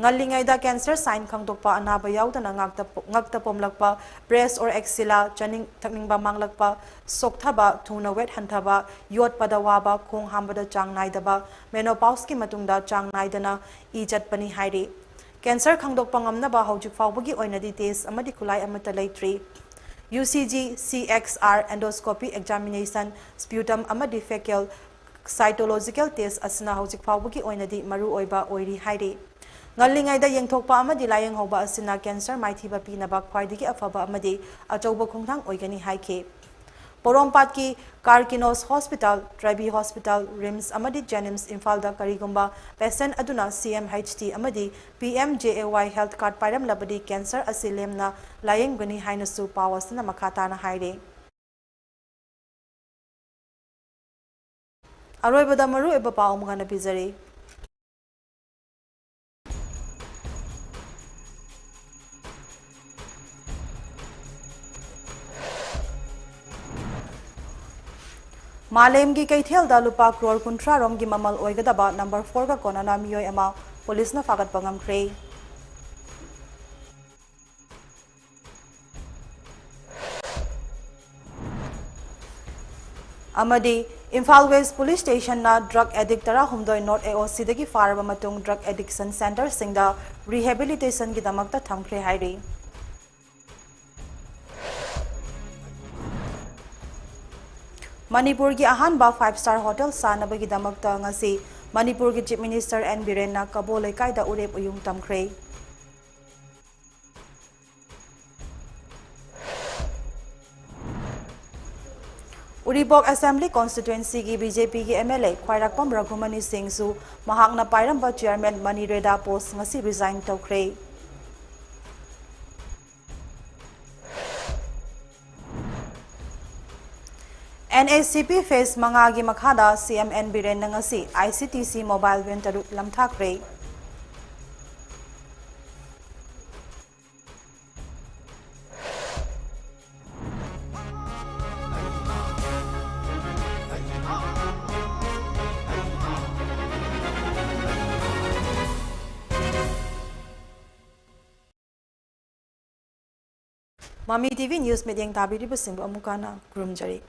ꯉꯜꯂꯤꯉꯩꯗ cancer sign ꯈꯪꯗꯣꯛꯄ, ꯑꯅꯥꯕ ꯌꯥꯎꯗꯅ ꯉꯥꯛꯇ ꯄꯣ-, ꯉꯛꯇ ꯄꯣꯝꯂꯛꯄ, breast or axilla, ꯆꯥꯅꯤꯡ ꯊꯛꯅꯤꯡꯕ ꯃꯥꯡꯂꯛꯄ, ꯁꯣꯛꯊꯕ, ꯊꯨꯅ weight ꯍꯟꯊꯕ, ꯌꯣꯠꯄꯗ ꯋꯥꯕ, ꯈꯣꯡ ꯍꯥꯝꯕꯗ ꯆꯥꯡ ꯅꯥꯏꯗꯕ, menopauseꯀꯤ ꯃꯇꯨꯡꯗ ꯆꯥꯡ ꯅꯥꯏꯗꯅ ꯏ ꯆꯠꯄꯅꯤ ꯍꯥꯏꯔꯤ꯫ Cancer ꯈꯪꯗꯣꯛꯄ ꯉꯝꯅꯕ ꯍꯧꯖꯤꯛ ꯐꯥꯎꯕꯒꯤ ꯑꯣꯏꯅꯗꯤ test ꯑꯃꯗꯤ ꯈꯨꯠꯂꯥꯏ ꯑꯃꯠꯇ ꯂꯩꯇ꯭ꯔꯤ꯫ UCG, CXR, endoscopy examination, sputum ꯑꯃꯗꯤ fecal cytological test ꯑꯁꯤꯅ ꯍꯧꯖꯤꯛ ꯐꯥꯎꯕꯒꯤ ꯑꯣꯏꯅꯗꯤ ꯃꯔꯨ ꯑꯣꯏꯕ ꯑꯣꯏꯔꯤ ꯍꯥꯏꯔꯤ꯫ ꯉꯜꯂꯤꯉꯩꯗ ꯌꯦꯡꯊꯣꯛꯄ ꯑꯃꯗꯤ ꯂꯥꯌꯦꯡꯍꯧꯕ ꯑꯁꯤꯅ cancer ꯃꯥꯏꯊꯤꯕ ꯄꯤꯅꯕ ꯈ꯭ꯋꯥꯏꯗꯒꯤ ꯑꯐꯕ ꯑꯃꯗꯤ ꯑꯆꯧꯕ ꯈꯣꯡꯊꯥꯡ ꯑꯣꯏꯒꯅꯤ ꯍꯥꯏꯈꯤ꯫ ꯄꯣꯔꯣꯝꯄꯥꯠꯀꯤ Carkinos Hospital, Trevi Hospital, RIMS ꯑꯃꯗꯤ JNIMS ꯏꯝꯐꯥꯜꯗ ꯀꯔꯤꯒꯨꯝꯕ patient ꯑꯗꯨꯅ CMHT ꯑꯃꯗꯤ PMJAY health card ꯄꯥꯏꯔꯝꯂꯕꯗꯤ cancer ꯑꯁꯤ ꯂꯦꯝꯅ ꯂꯥꯌꯦꯡꯒꯅꯤ ꯍꯥꯏꯅꯁꯨ ꯄꯥꯎ ꯑꯁꯤꯅ ꯃꯈꯥ ꯇꯥꯅ ꯍꯥꯏꯔꯤ꯫ ꯑꯔꯣꯏꯕꯗ ꯃꯔꯨꯑꯣꯏꯕ ꯄꯥꯎ ꯑꯃꯨꯛ ꯍꯟꯅ ꯄꯤꯖꯔꯤ꯫ ꯃꯥꯂꯦꯝꯒꯤ ꯀꯩꯊꯦꯜꯗ ꯂꯨꯄꯥ ꯀ꯭ꯔꯣꯔ ꯀꯨꯟꯊ꯭ꯔꯥ ꯔꯣꯝꯒꯤ ꯃꯃꯜ ꯑꯣꯏꯒꯗꯕ number fourꯒ ꯀꯣꯟꯅꯅ ꯃꯤꯑꯣꯏ ꯑꯃ ꯄꯨꯂꯤꯁꯅ ꯐꯥꯒꯠꯄ ꯉꯝꯈ꯭ꯔꯦ꯫ ꯑꯃꯗꯤ Imphal West Police Stationꯅ drug addict ꯇꯔꯥꯍꯨꯝꯗꯣꯏ North AOCꯗꯒꯤ ꯐꯥꯔꯕ ꯃꯇꯨꯡ drug addiction centreꯁꯤꯡꯗ rehabilitationꯒꯤꯗꯃꯛꯇ ꯊꯝꯈ꯭ꯔꯦ ꯍꯥꯏꯔꯤ꯫ ꯃꯅꯤꯄꯨꯔꯒꯤ ꯑꯍꯥꯟꯕ five star hotel ꯁꯥꯅꯕꯒꯤꯗꯃꯛꯇ ꯉꯁꯤ ꯃꯅꯤꯄꯨꯔꯒꯤ Chief Minister N ꯕꯤꯔꯦꯟꯅ ꯀꯕꯣ ꯂꯩꯀꯥꯏꯗ ꯎꯔꯦꯞ ꯎꯌꯨꯡ ꯇꯝꯈ꯭ꯔꯦ꯫ ꯎꯔꯤꯄꯣꯛ Assembly Constituencyꯒꯤ BJPꯒꯤ MLA ꯈ꯭ꯋꯥꯏꯔꯥꯛꯄꯝ ꯔꯘꯨꯃꯅꯤ ꯁꯤꯡꯁꯨ ꯃꯍꯥꯛꯅ ꯄꯥꯏꯔꯝꯕ Chairman ꯃꯅꯤꯔꯦꯗꯥ post ꯉꯁꯤ resign ꯇꯧꯈ꯭ꯔꯦ꯫ NHCP phase ꯃꯉꯥꯒꯤ ꯃꯈꯥꯗ CM N ꯕꯤꯔꯦꯟꯅ ꯉꯁꯤ ICTC mobile van ꯇꯔꯨꯛ ꯂꯝꯊꯥꯈ꯭ꯔꯦ꯫ ꯃꯃꯤ TV news ꯃꯤꯠꯌꯦꯡ ꯇꯥꯕꯤꯔꯤꯕꯁꯤꯡꯕꯨ ꯑꯃꯨꯛ ꯍꯟꯅ ꯈꯨꯔꯨꯝꯖꯔꯤ꯫